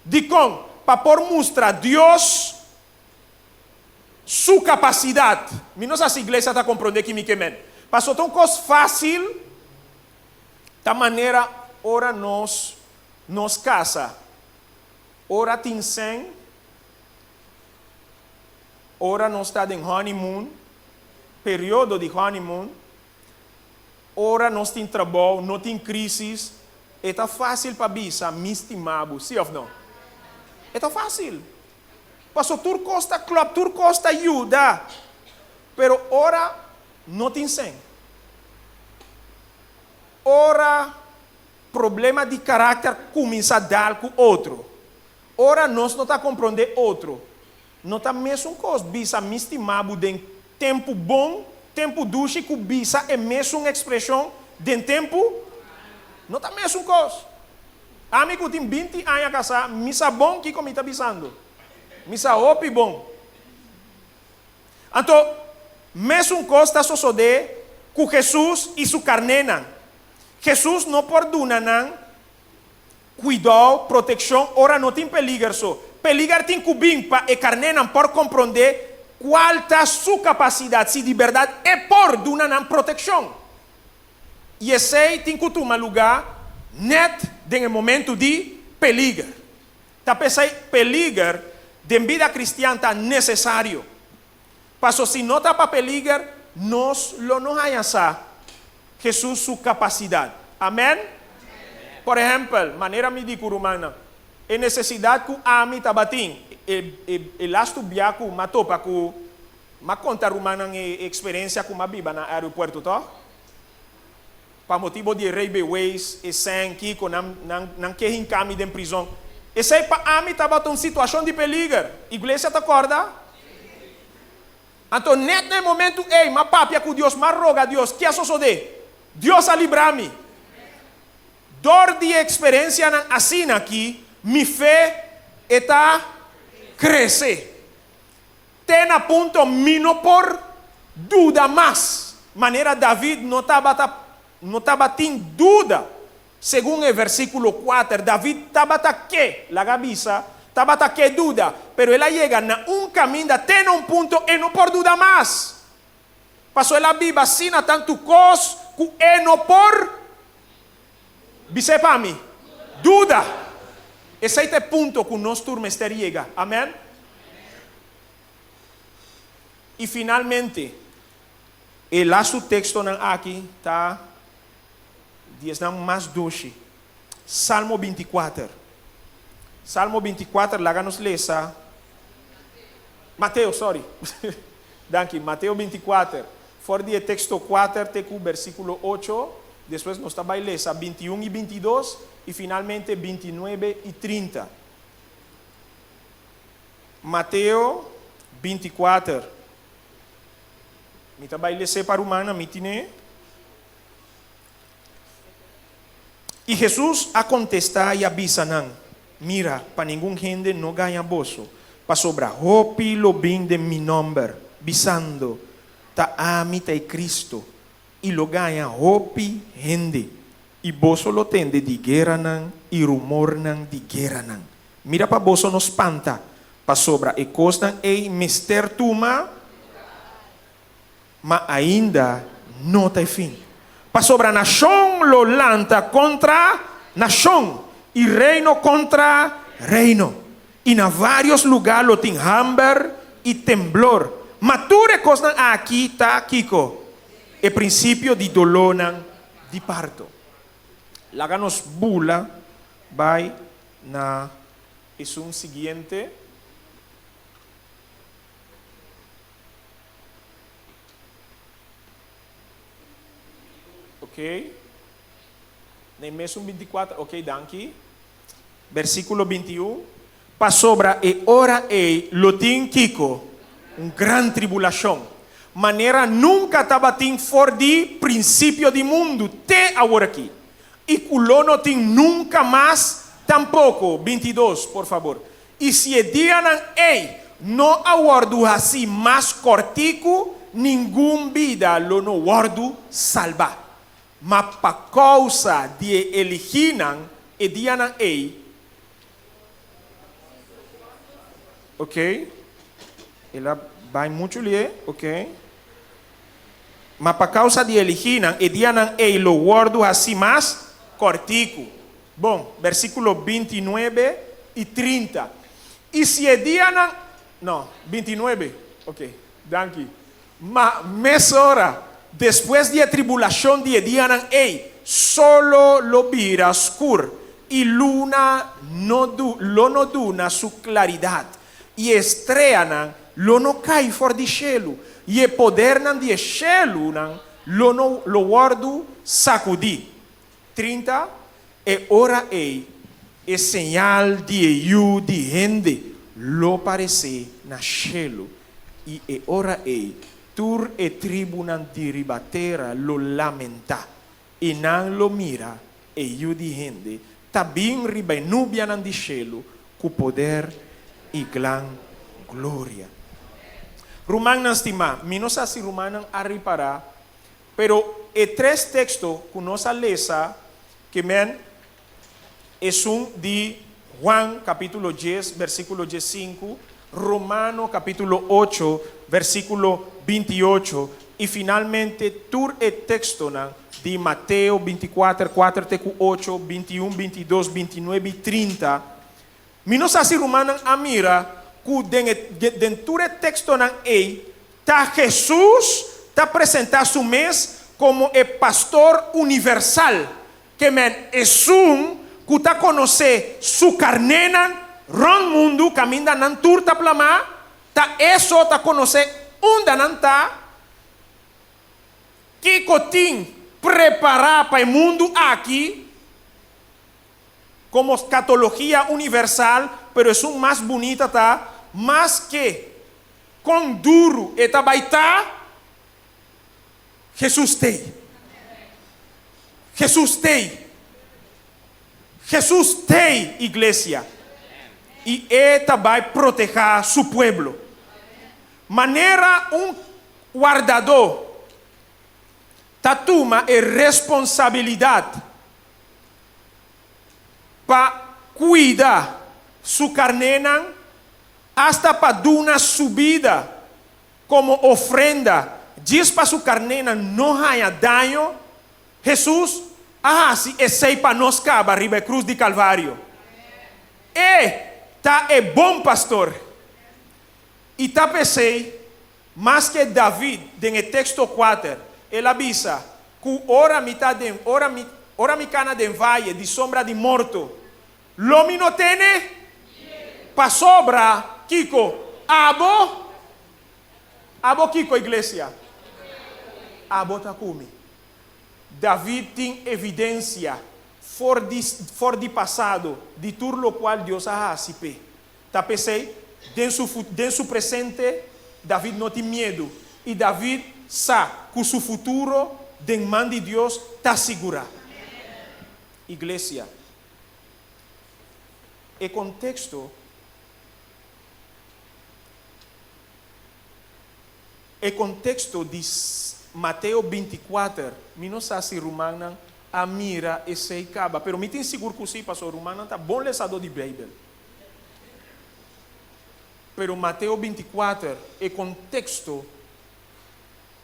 Dikon? Pa por mustra Dios Su kapasidat. Mi no sa si iglesia ta komprondé ki mi ke men. Pasobra ta un kos fásil, ta manera ora nos nos kasa, ora tin sèn, ora nos ta den honeymoon, periodo di honeymoon, ora nos tin trabou, no tin krísis, e ta fásil pa bisa mi stima bo, sí òf no? E ta fásil. Paso tur kos ta klòp, tur kos ta yuda, pero ora no tin sèn, ora problema di karakter kuminsá dal ku otro, ora nos no ta komprondé otro, no ta mesun kos bisa mi stima bo den tempu bon, tempu dushi ku bisa e mesun ekspreshon den tempu no ta mesun kos. Ami ku tin 20 aña kasá, mi sa bon kiko mi ta bisando. Mi sa hopi bon. Anto, mesun kos ta sosodé ku Hesus i su karnénan. Hesus no por duna nan kuidou, protekshon, ora no tin peliger so. Peliger tin ku bin pa e karnénan por komprondé kual ta su kapasidat, si di bèrdat e por duna nan protekshon. I esei tin ku tuma lugá nèt den e momentu di peliger. Ta p'esei peliger den bida kristian ta nesesario. Paso si no ta pa peliger, nos lo no haña sa Hesus su kapasidat. Amèn? Por ehèmpel, manera mi di ku rumannan, e nesesidat ku ami tabatin e lastu bia ku m'a topa ku M'a konta rumannan e eksperensia ku m'a biba na aeropuerto tòg. Pa motibo di e reibeweis, e sèn, kiko, nan, nan, nan ke hinká mi den prizon. Esei pa ami tabata un situashon di peliger. Iglesia ta kòrda? Anto nèt na e momentu ei m'a papia ku Dios, m'a roga Dios, ke a sosodé? Dios a libra mi. Dor di e eksperensianan asina aki, mi fe e ta krese. Te na punto mi no por duda mas, manera David no tabata no tabatin duda. Segun e versíkulo kuater, David tabata ke, laga bisa, tabata ke duda, pero el a yega na un kaminda te na un punto e no por duda mas. Pasobra el a biba asina tantu kos ku e no por bis'é pa mi, duda. Esei ta e punto ku nos tur mester yega. Amèn. I finalmente, e lastu tekstonan aki ta di esnan mas dushi. Salmo 24. Salmo 24, laga nos lesa. Mateo, sorry. Danki. Mateo 24. For di e teksto 4 te ku bersíkulo 8, despues nos ta bai lesa 21 i 22 i finalmente 29 i 30. Mateo 24. Mi ta bai les'é pa rumannan, mi tin'é. I Hesus a kontestá i a bisa nan, Mira, pa ningun hende no gaña boso, pasobra hopi lo bin den mi nòmber, bisando, Ta ami ta e Cristo, i lo gaña hopi hende. I boso lo tende di gueranan i rumornan di gueranan. Mira pa boso no spanta, pasobra e kosnan ei mester tuma, ma ainda no ta e fin. Pasobra nashon lo lanta kontra nashon i reino kontra reino, i na vários lugá lo tin hamber i temblor. Ma tur e kosnan aki ta kiko? E prinsipio di dolónan di parto. Laga nos bula bai na esun siguiente. Ok. Na e mesun 24, ok, danki. Versíkulo 21. Pasobra e ora ei lo tin kiko? Un gran tribulashon, manera nunka tabatin for di prinsipio di mundu te aworakí. i ku lo no tin nunka mas tampoko. 22, por fabor. I si e dianan ei no a wòrdu hasí mas kòrtiku, ningun bida lo no wòrdu salbá. Ma pa kousa di e eligínan, e dianan ei. Ok, el a bai muchu lié, ok. Ma pa kousa di e eligínan, e dianan ei lo wòrdu hasí mas kòrtiku. Bon, versíkulo 29 i 30. I si e dianan, no, 29, ok, danki. Ma mesora, despues di e tribulashon di e dianan ei, solo lo bira skur, i luna no du lo no duna su klaridat, i e streanan lo no kai for di shelu, i e podernan di e shelunan lo no lo wòrdu sakudí. 30, E ora ei e señal di e Yu di hende lo paresé na shelu, i e ora ei tur e tribunan di riba tera lo lamentá, i nan lo mira e Yu di hende ta bin riba e nubianan di shelu ku poder i gran gloria. Rumannan stimá, mi no sa si rumannan a ripará Pero e tres teksto ku nos a lesa ke men esun di Juan kapítulo dies versíkulo 15, Romano kapítulo 8 versíkulo 28 i finalmente tur e tekstonan di Mateo 24, 4 te ku 8, 21, 22, 29 i 30. Mi no sa si rumannan a mira ku den e den tur e tekstonan ei Ta Hesus ta presentá su mes komo e Pastor Universal, ke men esun ku ta konosé su karnénan rònt mundu kaminda nan tur ta plamá, ta e so ta konosé unda nan ta, kiko tin prepará pa e mundu aki komo skatologia universal, pero esun mas bunita ta, maske Kon duru e ta bai ta? Hesus t'ei. Hesus t'ei. Hesus t'ei, iglesia. I e ta bai protehá su pueblo. Manera un wardadó ta tuma e responsabilidat pa kuida su karnénan, Asta pa duna su bida komo ofrenda djis pa su karnénan no haña daño, Hesus a hasi esei pa nos kaba riba e krus di Kalvario. E ta e bon pastor. I ta p'esei, maske David den e teksto kuater, el a bisa ku ora mi ta den ora mi ora mi kana den vaye di sombra di morto, Lo mi no tene pasobra kiko? Abo? Abo kiko, iglesia? Abo ta ku mi. David tin evidensia for di for di pasado di tur lokual Dios a hasi p'e. Ta p'esei, den su den su presente, David no tin miedu, i David sa ku su futuro den man di Dios ta sigurá. Iglesia. E konteksto E konteksto di Mateo 24, mi no sa si rumannan a mira esei kaba, pero mi tin sigur ku si, pasobra rumannan ta bon lesadó di Beibel. Pero Mateo 24, e konteksto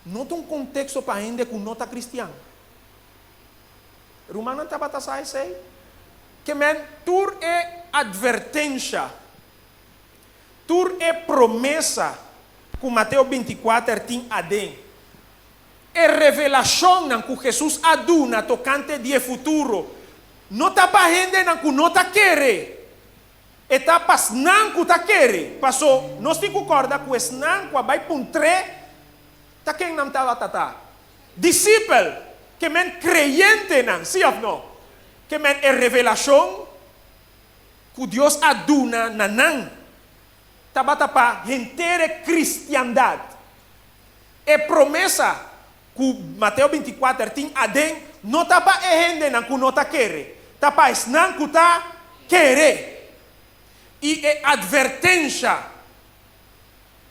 no ta un konteksto pa hende ku no ta kristian. Rumannan tabata sa esei? Ke men tur e advertensha, tur e promesa ku Mateo 24 tin aden, e revelashonnan ku Hesus a duna tokante di e futuro, no ta pa hendenan ku no ta kere, e ta pa esnan ku ta kere. Paso, nos tin ku kòrda ku esnan ku a bai puntr'é ta ken nan tabata ta. Disipel, ke men kreyentenan, sí òf no? Ke men e revelashon ku Dios a duna na nan tabata pa henter e kristiandat. E promesa Ku Mateo 24 tin aden no ta pa e hendenan ku no ta kere, ta pa esnan ku ta kere. I e atvertensha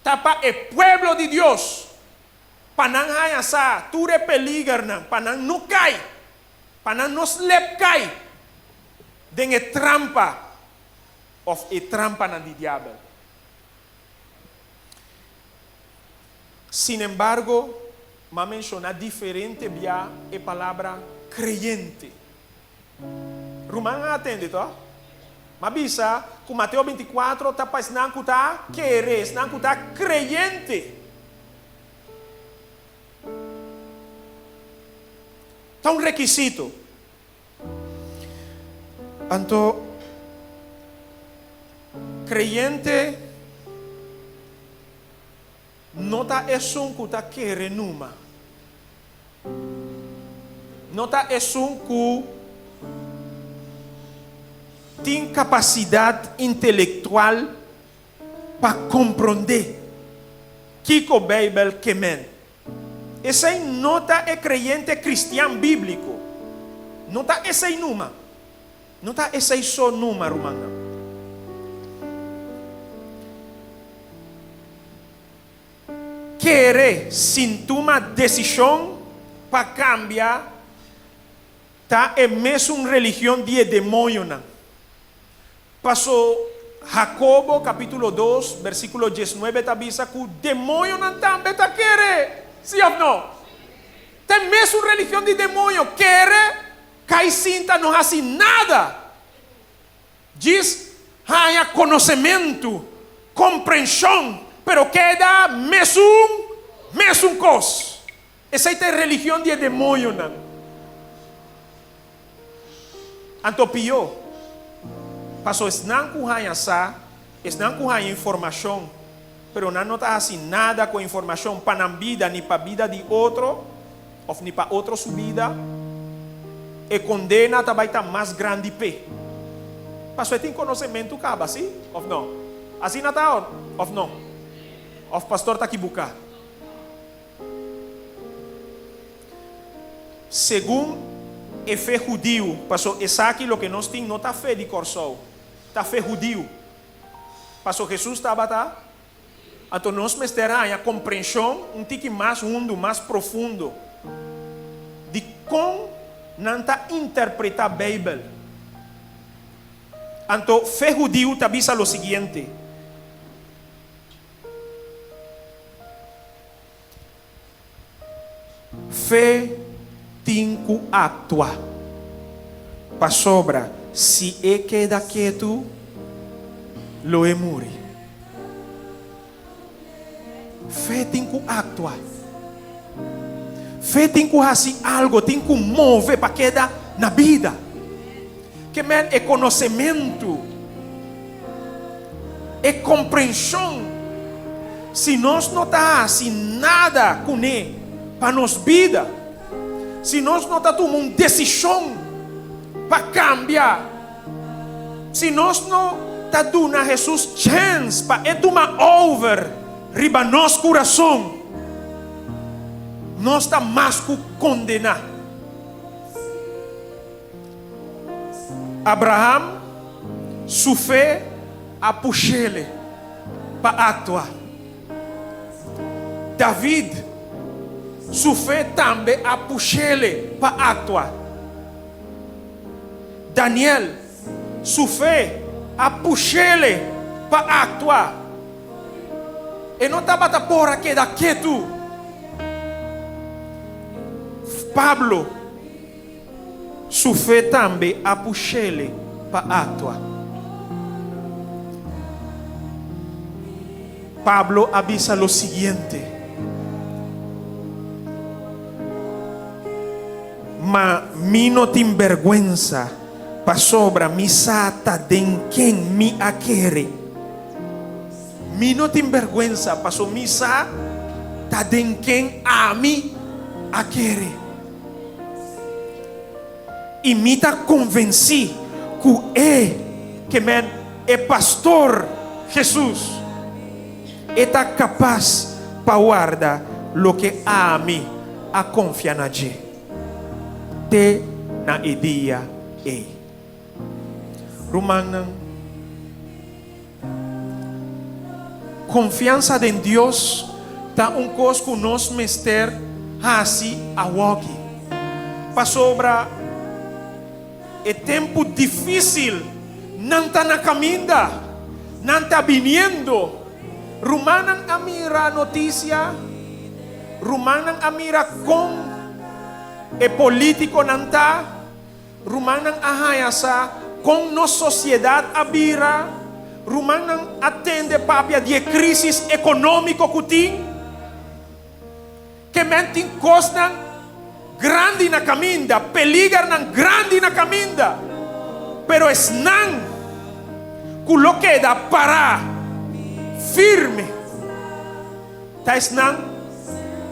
ta pa e pueblo di Dios, pa nan haña sa tur e peligernan, pa nan no kai, pa nan no slep kai den e trampa òf e trampanan di diabel. Sinembargo, m'a menshoná diferente bia e palabra kreyente. Ruman a atende, tò? M'a bisa ku Mateo 24 ta pa esnan ku ta kere, esnan ku ta kreyente. Ta un rekisito. Anto, kreyente no ta esun ku ta kere numa. No ta esun ku tin kapasidat intelektual pa komprondé kiko Beibel ke men. Esei no ta e kreyente kristian bíbliko. No ta esei numa. No ta esei so numa, rumannan. Kere sin tuma desishon pa kambia ta e mesun religion di e demoñonan. Paso Hakobo kapítulo dos bersíkulo diesnuebe ta bisa ku demoñonan tambe ta kere. Sí òf no? Ta e mesun religion di demoño, kere, kai sinta no hasi nada. Djis haña konosementu, komprenshon, pero keda mesun, mesun kos. Esei ta e religion di e demoñonan. Anto pió, paso esnan ku haña sa, esnan ku haña informashon, pero nan no ta hasi nada ku e informashon pa nan bida ni pa bida di otro, òf ni pa otro su bida, e kondena ta bai ta mas grandi p'e. Paso e tin konosementu kaba, sí òf no? Asina ta òf no? Òf pastor ta kibuká? Segun e fe hudiu, paso esaki loke nos tin no ta fe di Kòrsou, ta fe hudiu. Paso Hesus tabata, anto nos mester haña komprenshon un tiki mas hundu, mas profundo di kon nan ta interpretá Beibel. Anto fe hudiu ta bisa lo siguiente. Fe tin ku aktua, pasobra si e keda ketu, lo e muri. Fe tin ku aktua. Fe tin ku hasi algo, tin ku move pa keda na bida. Ke men e konosementu, e komprenshon, si nos no ta hasi nada kuné pa nos bida, si nos no ta tuma un desishon pa kambia, si nos no ta duna Hesus chèns pa e tuma over riba nos kurason, nos ta mas ku kondená. Abraham su fe a push'ele pa aktua. David su fe tambe a push'ele pa aktua. Daniel su fe a push'ele pa aktua. E no tabata por a keda ketu. Pablo Su fe tambe a push'ele pa aktua. Pablo a bisa lo siguiente, Ma mi no tin bèrgwensa, pasobra mi sa ta den ken mi a kere. Mi no tin bèrgwensa, paso mi sa ta den ken ami a kere. I mi ta konvensí ku e, ke men e pastor Hesus, e ta kapas pa warda loke ami a konfia na dje te na e dia ei. Rumannan, konfiansa den Dios ta un kos ku nos mester hasi awoki, pasobra e tempu difísil nan ta na kaminda, nan ta biniendo. Rumannan a mira notisia, rumannan a mira kon e polítikonan ta, rumannan a haña sa kon nos sosiedat a bira, rumannan a tende papia di e krísis ekonómiko ku tin. Ke men tin kosnan grandi na kaminda, peligernan grandi na kaminda, pero esnan ku lo keda pará firme ta esnan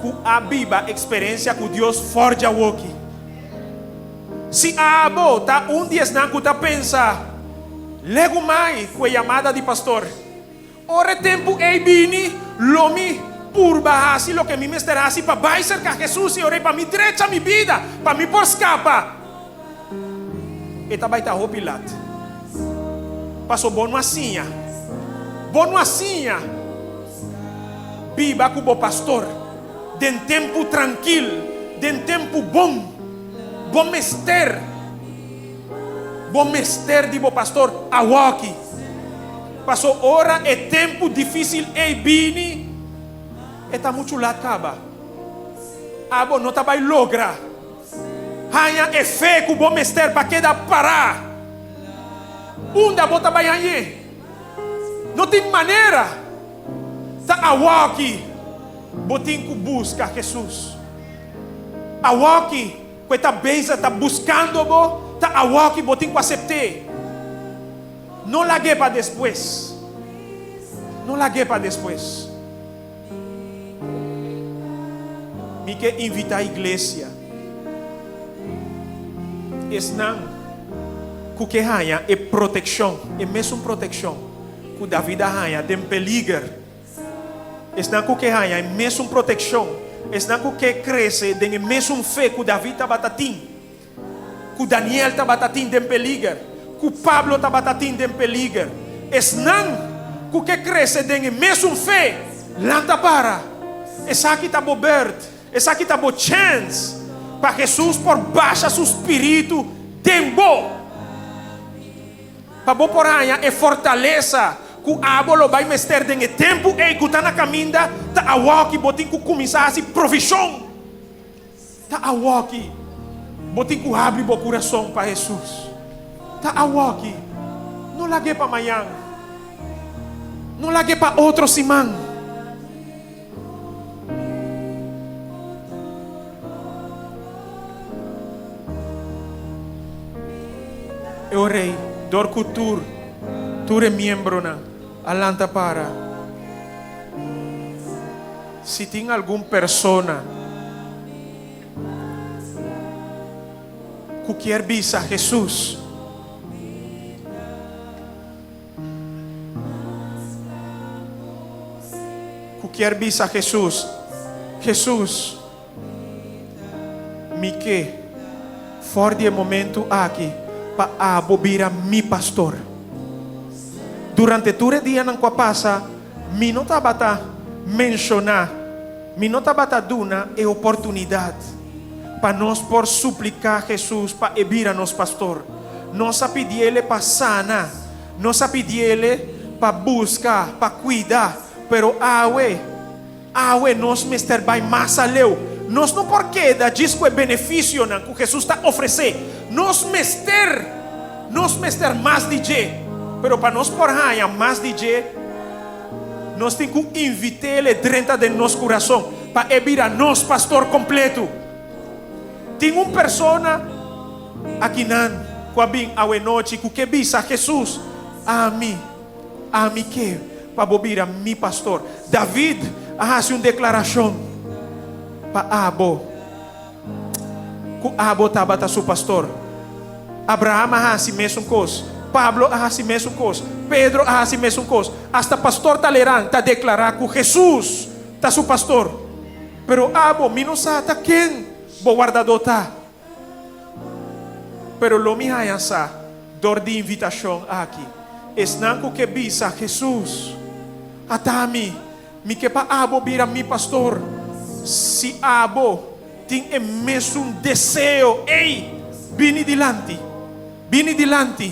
ku a biba eksperensia ku Dios for djawoki. Si abo ta un di esnan ku ta pensa, Legumai ku e yamada di pastor. Ora e tempu ei bini, lo mi purba hasi loke mi mester hasi pa bai serka Hesus i or'ei pa mi drecha mi bida, pa mi por skapa. E ta bai ta hopi lat. Paso bo no a siña. Bo no a siña biba ku bo pastor den tempu trankil, den tempu bon. Bo mester, bo mester di bo pastor awoki. Paso ora e tempu difísil ei bini, e ta muchu lat kaba. Abo no ta bai logra haña e fe ku bo mester pa keda pará. Unda bo ta bai hañ'é? No tin manera. Ta awoki bo tin ku buska Hesus. Awoki ku e ta bezig ta buskando bo, ta awoki bo tin ku asept'é. No lag'é pa despues. No lag'é pa despues. Mi ke invitá iglesia, esnan ku ke haña e protekshon, e mesun protekshon ku David a haña den peliger, esnan ku ke haña e mesun protekshon, esnan ku ke krese den e mesun fe ku David tabata tin, Ku Daniel tabata tin den peliger, ku Pablo tabata tin den peliger. Esnan ku ke krese den e mesun fe, lanta para. Esaki ta bo bèrt, esaki ta bo chèns pa Hesus por basha su spiritu den bo, pa bo por haña e fortalesa ku abo lo bai mester den e tempu ei ku ta na kaminda. Ta awoki bo tin ku kuminsá hasi provishon. Ta awoki bo tin ku habri bo kurason pa Hesus. Ta awoki. No lag'é pa mañan. No lag'é pa otro siman. E ora ei, dor ku tur tur e miembronan a lanta para. Si tin algun persona ku kier bisa Hesus, ku kier bisa Hesus, Hesus, mi ke for di e momentu aki pa abo bira mi pastor. Durante tur e dianan ku a pasa, Mi no tabata menshoná, mi no tabata duna e oportunidat pa nos por supliká Hesus pa e bira nos pastor. Nos a pidiele pa sana, nos a pidiele pa buska, pa kuida, pero awe, awe nos mester bai mas aleu. Nos no por keda djis ku e benefisionan ku Hesus ta ofresé. Nos mester, nos mester mas di dje. Pero pa nos por haña mas di dje, nos tin ku invit'El drenta den nos kurason pa e bira nos pastor kompletu. Tin un persona akinan ku a bin awenochi ku ke bisa, Hesus, ami, ami ke pa bo bira mi pastor. David a hasi un deklarashon pa abo. Ku abo tabata su pastor. Abraham a hasi mesun kos. Pablo a hasi mesun kos. Pedro a hasi mesun kos. Asta pastor Talleyrand ta deklará ku Hesus ta su pastor. Pero abo, mi no sa ta ken bo wardadó ta. Pero lo mi haña sa dor di invitashon aki. Esnan ku ke bisa, Hesus, ata mi, mi ke pa abo bira mi pastor. Si abo tin e mesun deseo ei, bini dilanti. Bini dilanti.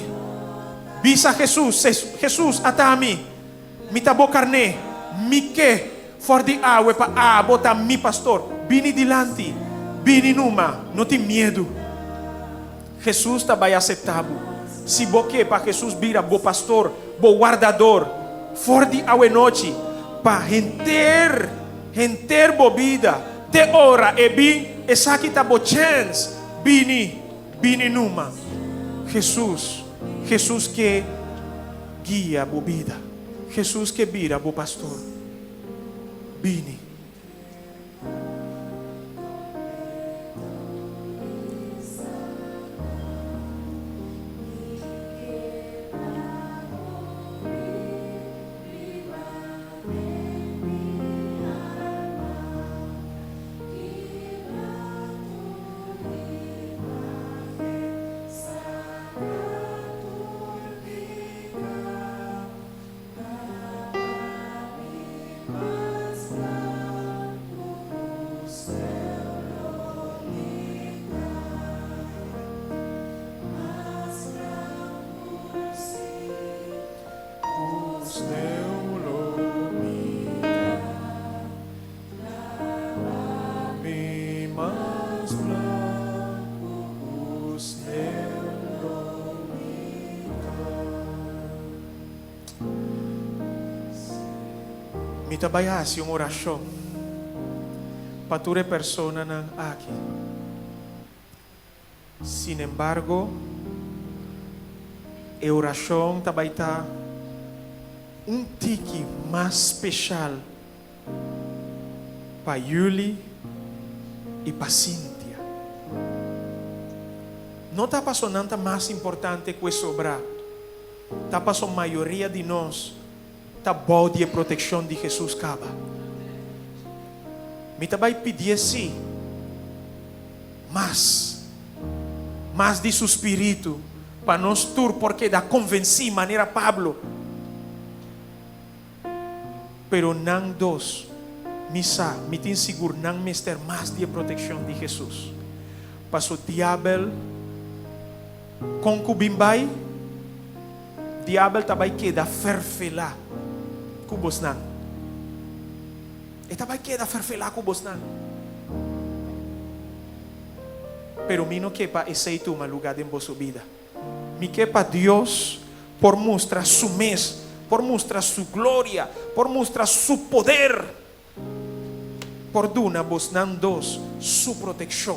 Bisa Hesus, Hesus, ata mi, mi ta bo karné, mi ke For di awe pa abo ta mi pastor. Bini dilanti, bini numa, no tin miedu. Hesus ta bai aseptá bo. Si bo ke pa Hesus bira bo pastor, bo wardador, for di awe nochi pa henter, henter bo bida, te ora e bin, esaki ta bo chèns. Bini, bini numa. Hesus, Hesus ke guia bo bida. Hesus ke bira bo pastor. Bini. Mi ta bai hasi un orashon pa tur e personanan aki. Sinembargo, e orashon ta bai ta un tiki mas speshal pa Yuli i pa Cynthia. No ta paso nan ta mas importante ku e sobrá, ta paso mayoria di nos ta bou di e protekshon di Hesus kaba. Mi ta bai pidié sí mas, mas di su spiritu pa nos tur por keda konvensí manera Pablo. Pero nan dos, mi sa, mi tin sigur nan mester mas di e protekshon di Hesus. Paso diabel kon ku bin bai, diabel ta bai keda ferfelá ku bosnan. E ta bai keda ferfelá ku bosnan. Pero mi no ke pa esei tuma lugá den boso bida. Mi ke pa Dios por mustra su mes, por mustra su gloria, por mustra su poder, por duna bosnan dos su protekshon,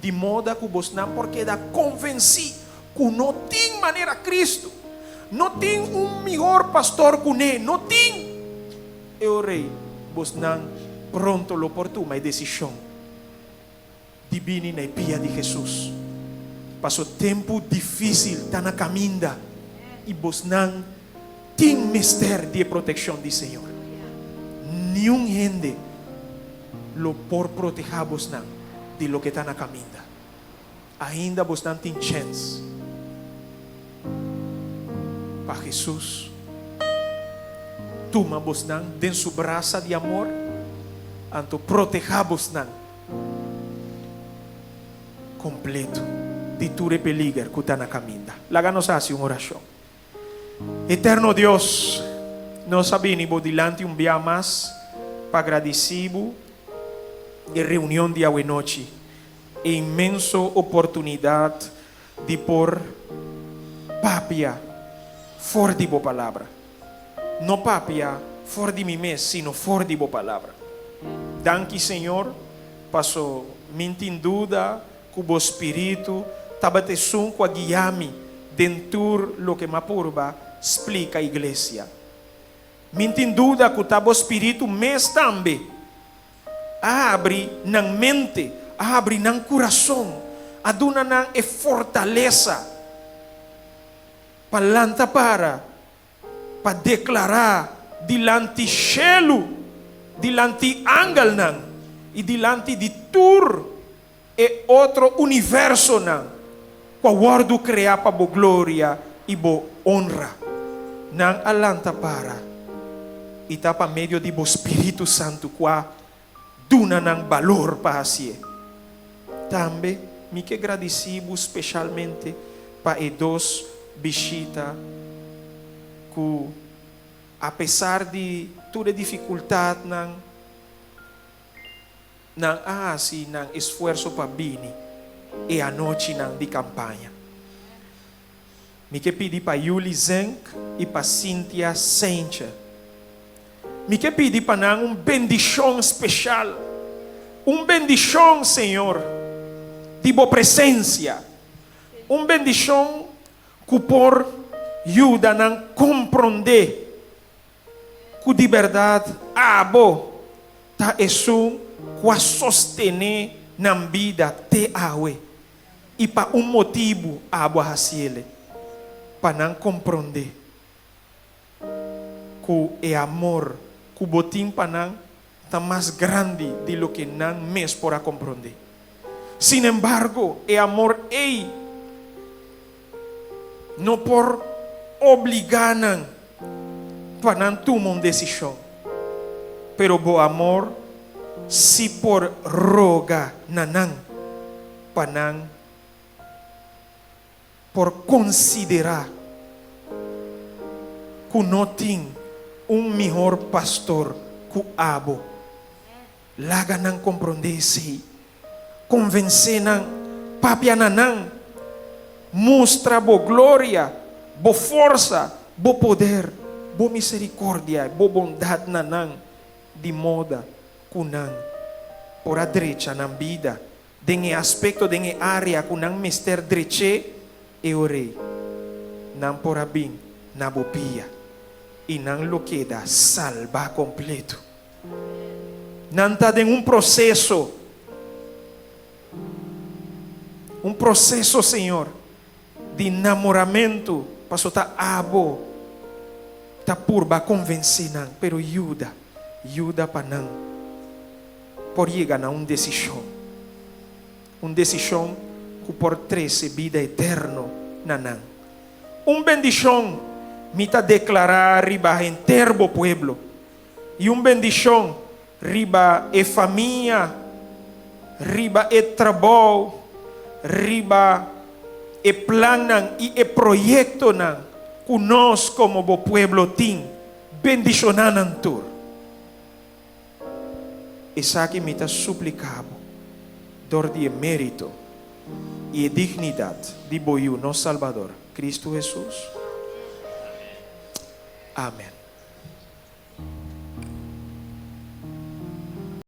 di moda ku bosnan por keda konvensí ku no tin manera Kristu, no tin un mihor pastor kuné, no tin! E ora ei bosnan pronto lo por tuma e desishon. Di bini na e pia di Hesus. Paso tempu difísil ta na kaminda i bosnan tin mester di e protekshon di Señor. Niun hende lo por protehá bosnan di loke ta na kaminda. Ainda bosnan tin chèns pa Hesus tuma bosnan den su brasa di amor anto protehá bosnan. Kompleto di tur e peliger ku ta na kaminda. Laga nos hasi un orashon. Eterno Dios, nos a bini bo dilanti un bia mas pa gradisí bo e reunion di awenochi, e inmenso oportunidat di por papia for di bo Palabra. No papia for di mi mes, sino for di bo Palabra. Danki, Señor, paso min tin duda ku bo Spiritu tabata esun ku a guia mi den tur loke m'a purba splika iglesia. Min tin duda ku ta bo Spiritu mes tambe a habri nan mente, a habri nan kurason, a duna nan e fortalesa pa lanta para pa deklará dilanti shelu, dilanti angelnan. i dilanti di tur e otro universonan ku a wòrdu kreá pa bo gloria i bo onra. Nan a lanta para i ta pa medio di bo Spiritu Santu ku a duna nan balor pa hasié. Tambe mi ke gradisí bo speshalmente pa e dos bishita ku apesar di tur e difikultatnan, Nan a hasi nan esfuerso pa bini e anochinan di kampaña. Mi ke pidi pa Yuli Zenk i pa Cynthia Seintje. Mi ke pidi pa nan un bendishon speshal, un bendishon, Señor, di Bo presensia, un bendishon ku por yuda nan komprondé Ku di bèrdat abo ta esun ku a sostené nan bida te awe, i pa un motibu abo a hasiele, pa nan komprondé ku e amor ku bo tin pa nan ta mas grandi di loke nan mes por a komprondé. Sinembargo, e amor ei no por obligá nan pa nan tuma un desishon, pero bo amor sí por roga na nan pa nan por konsiderá ku no tin un mihor pastor ku abo. Laga nan komprondé esei. Konvensé nan, papia na nan. Mustra bo gloria, bo forsa, bo poder, bo miserikordia i bo bondat na nan, di moda ku nan por a drecha nan bida den e aspekto, den e área ku nan mester drech'é, e orei nan por a bin na bo pia i nan lo keda salbá kompleto. Nan ta den un proseso, un proseso, Señor, di namoramentu, paso ta Abo ta purba konvensí nan, pero yuda, yuda pa nan por yega na un desishon, un desishon ku por trese bida eterno na nan. Un bendishon mi ta deklará riba henter bo pueblo. I un bendishon riba e famia, riba e trabou, riba e plannan i e proyektonan ku nos komo bo pueblo tin. Bendishoná nan tur. Esaki mi ta supliká bo dor di e mérito i e dignidat di bo Yu, nos Salbador, Kristu Hesus. Amen.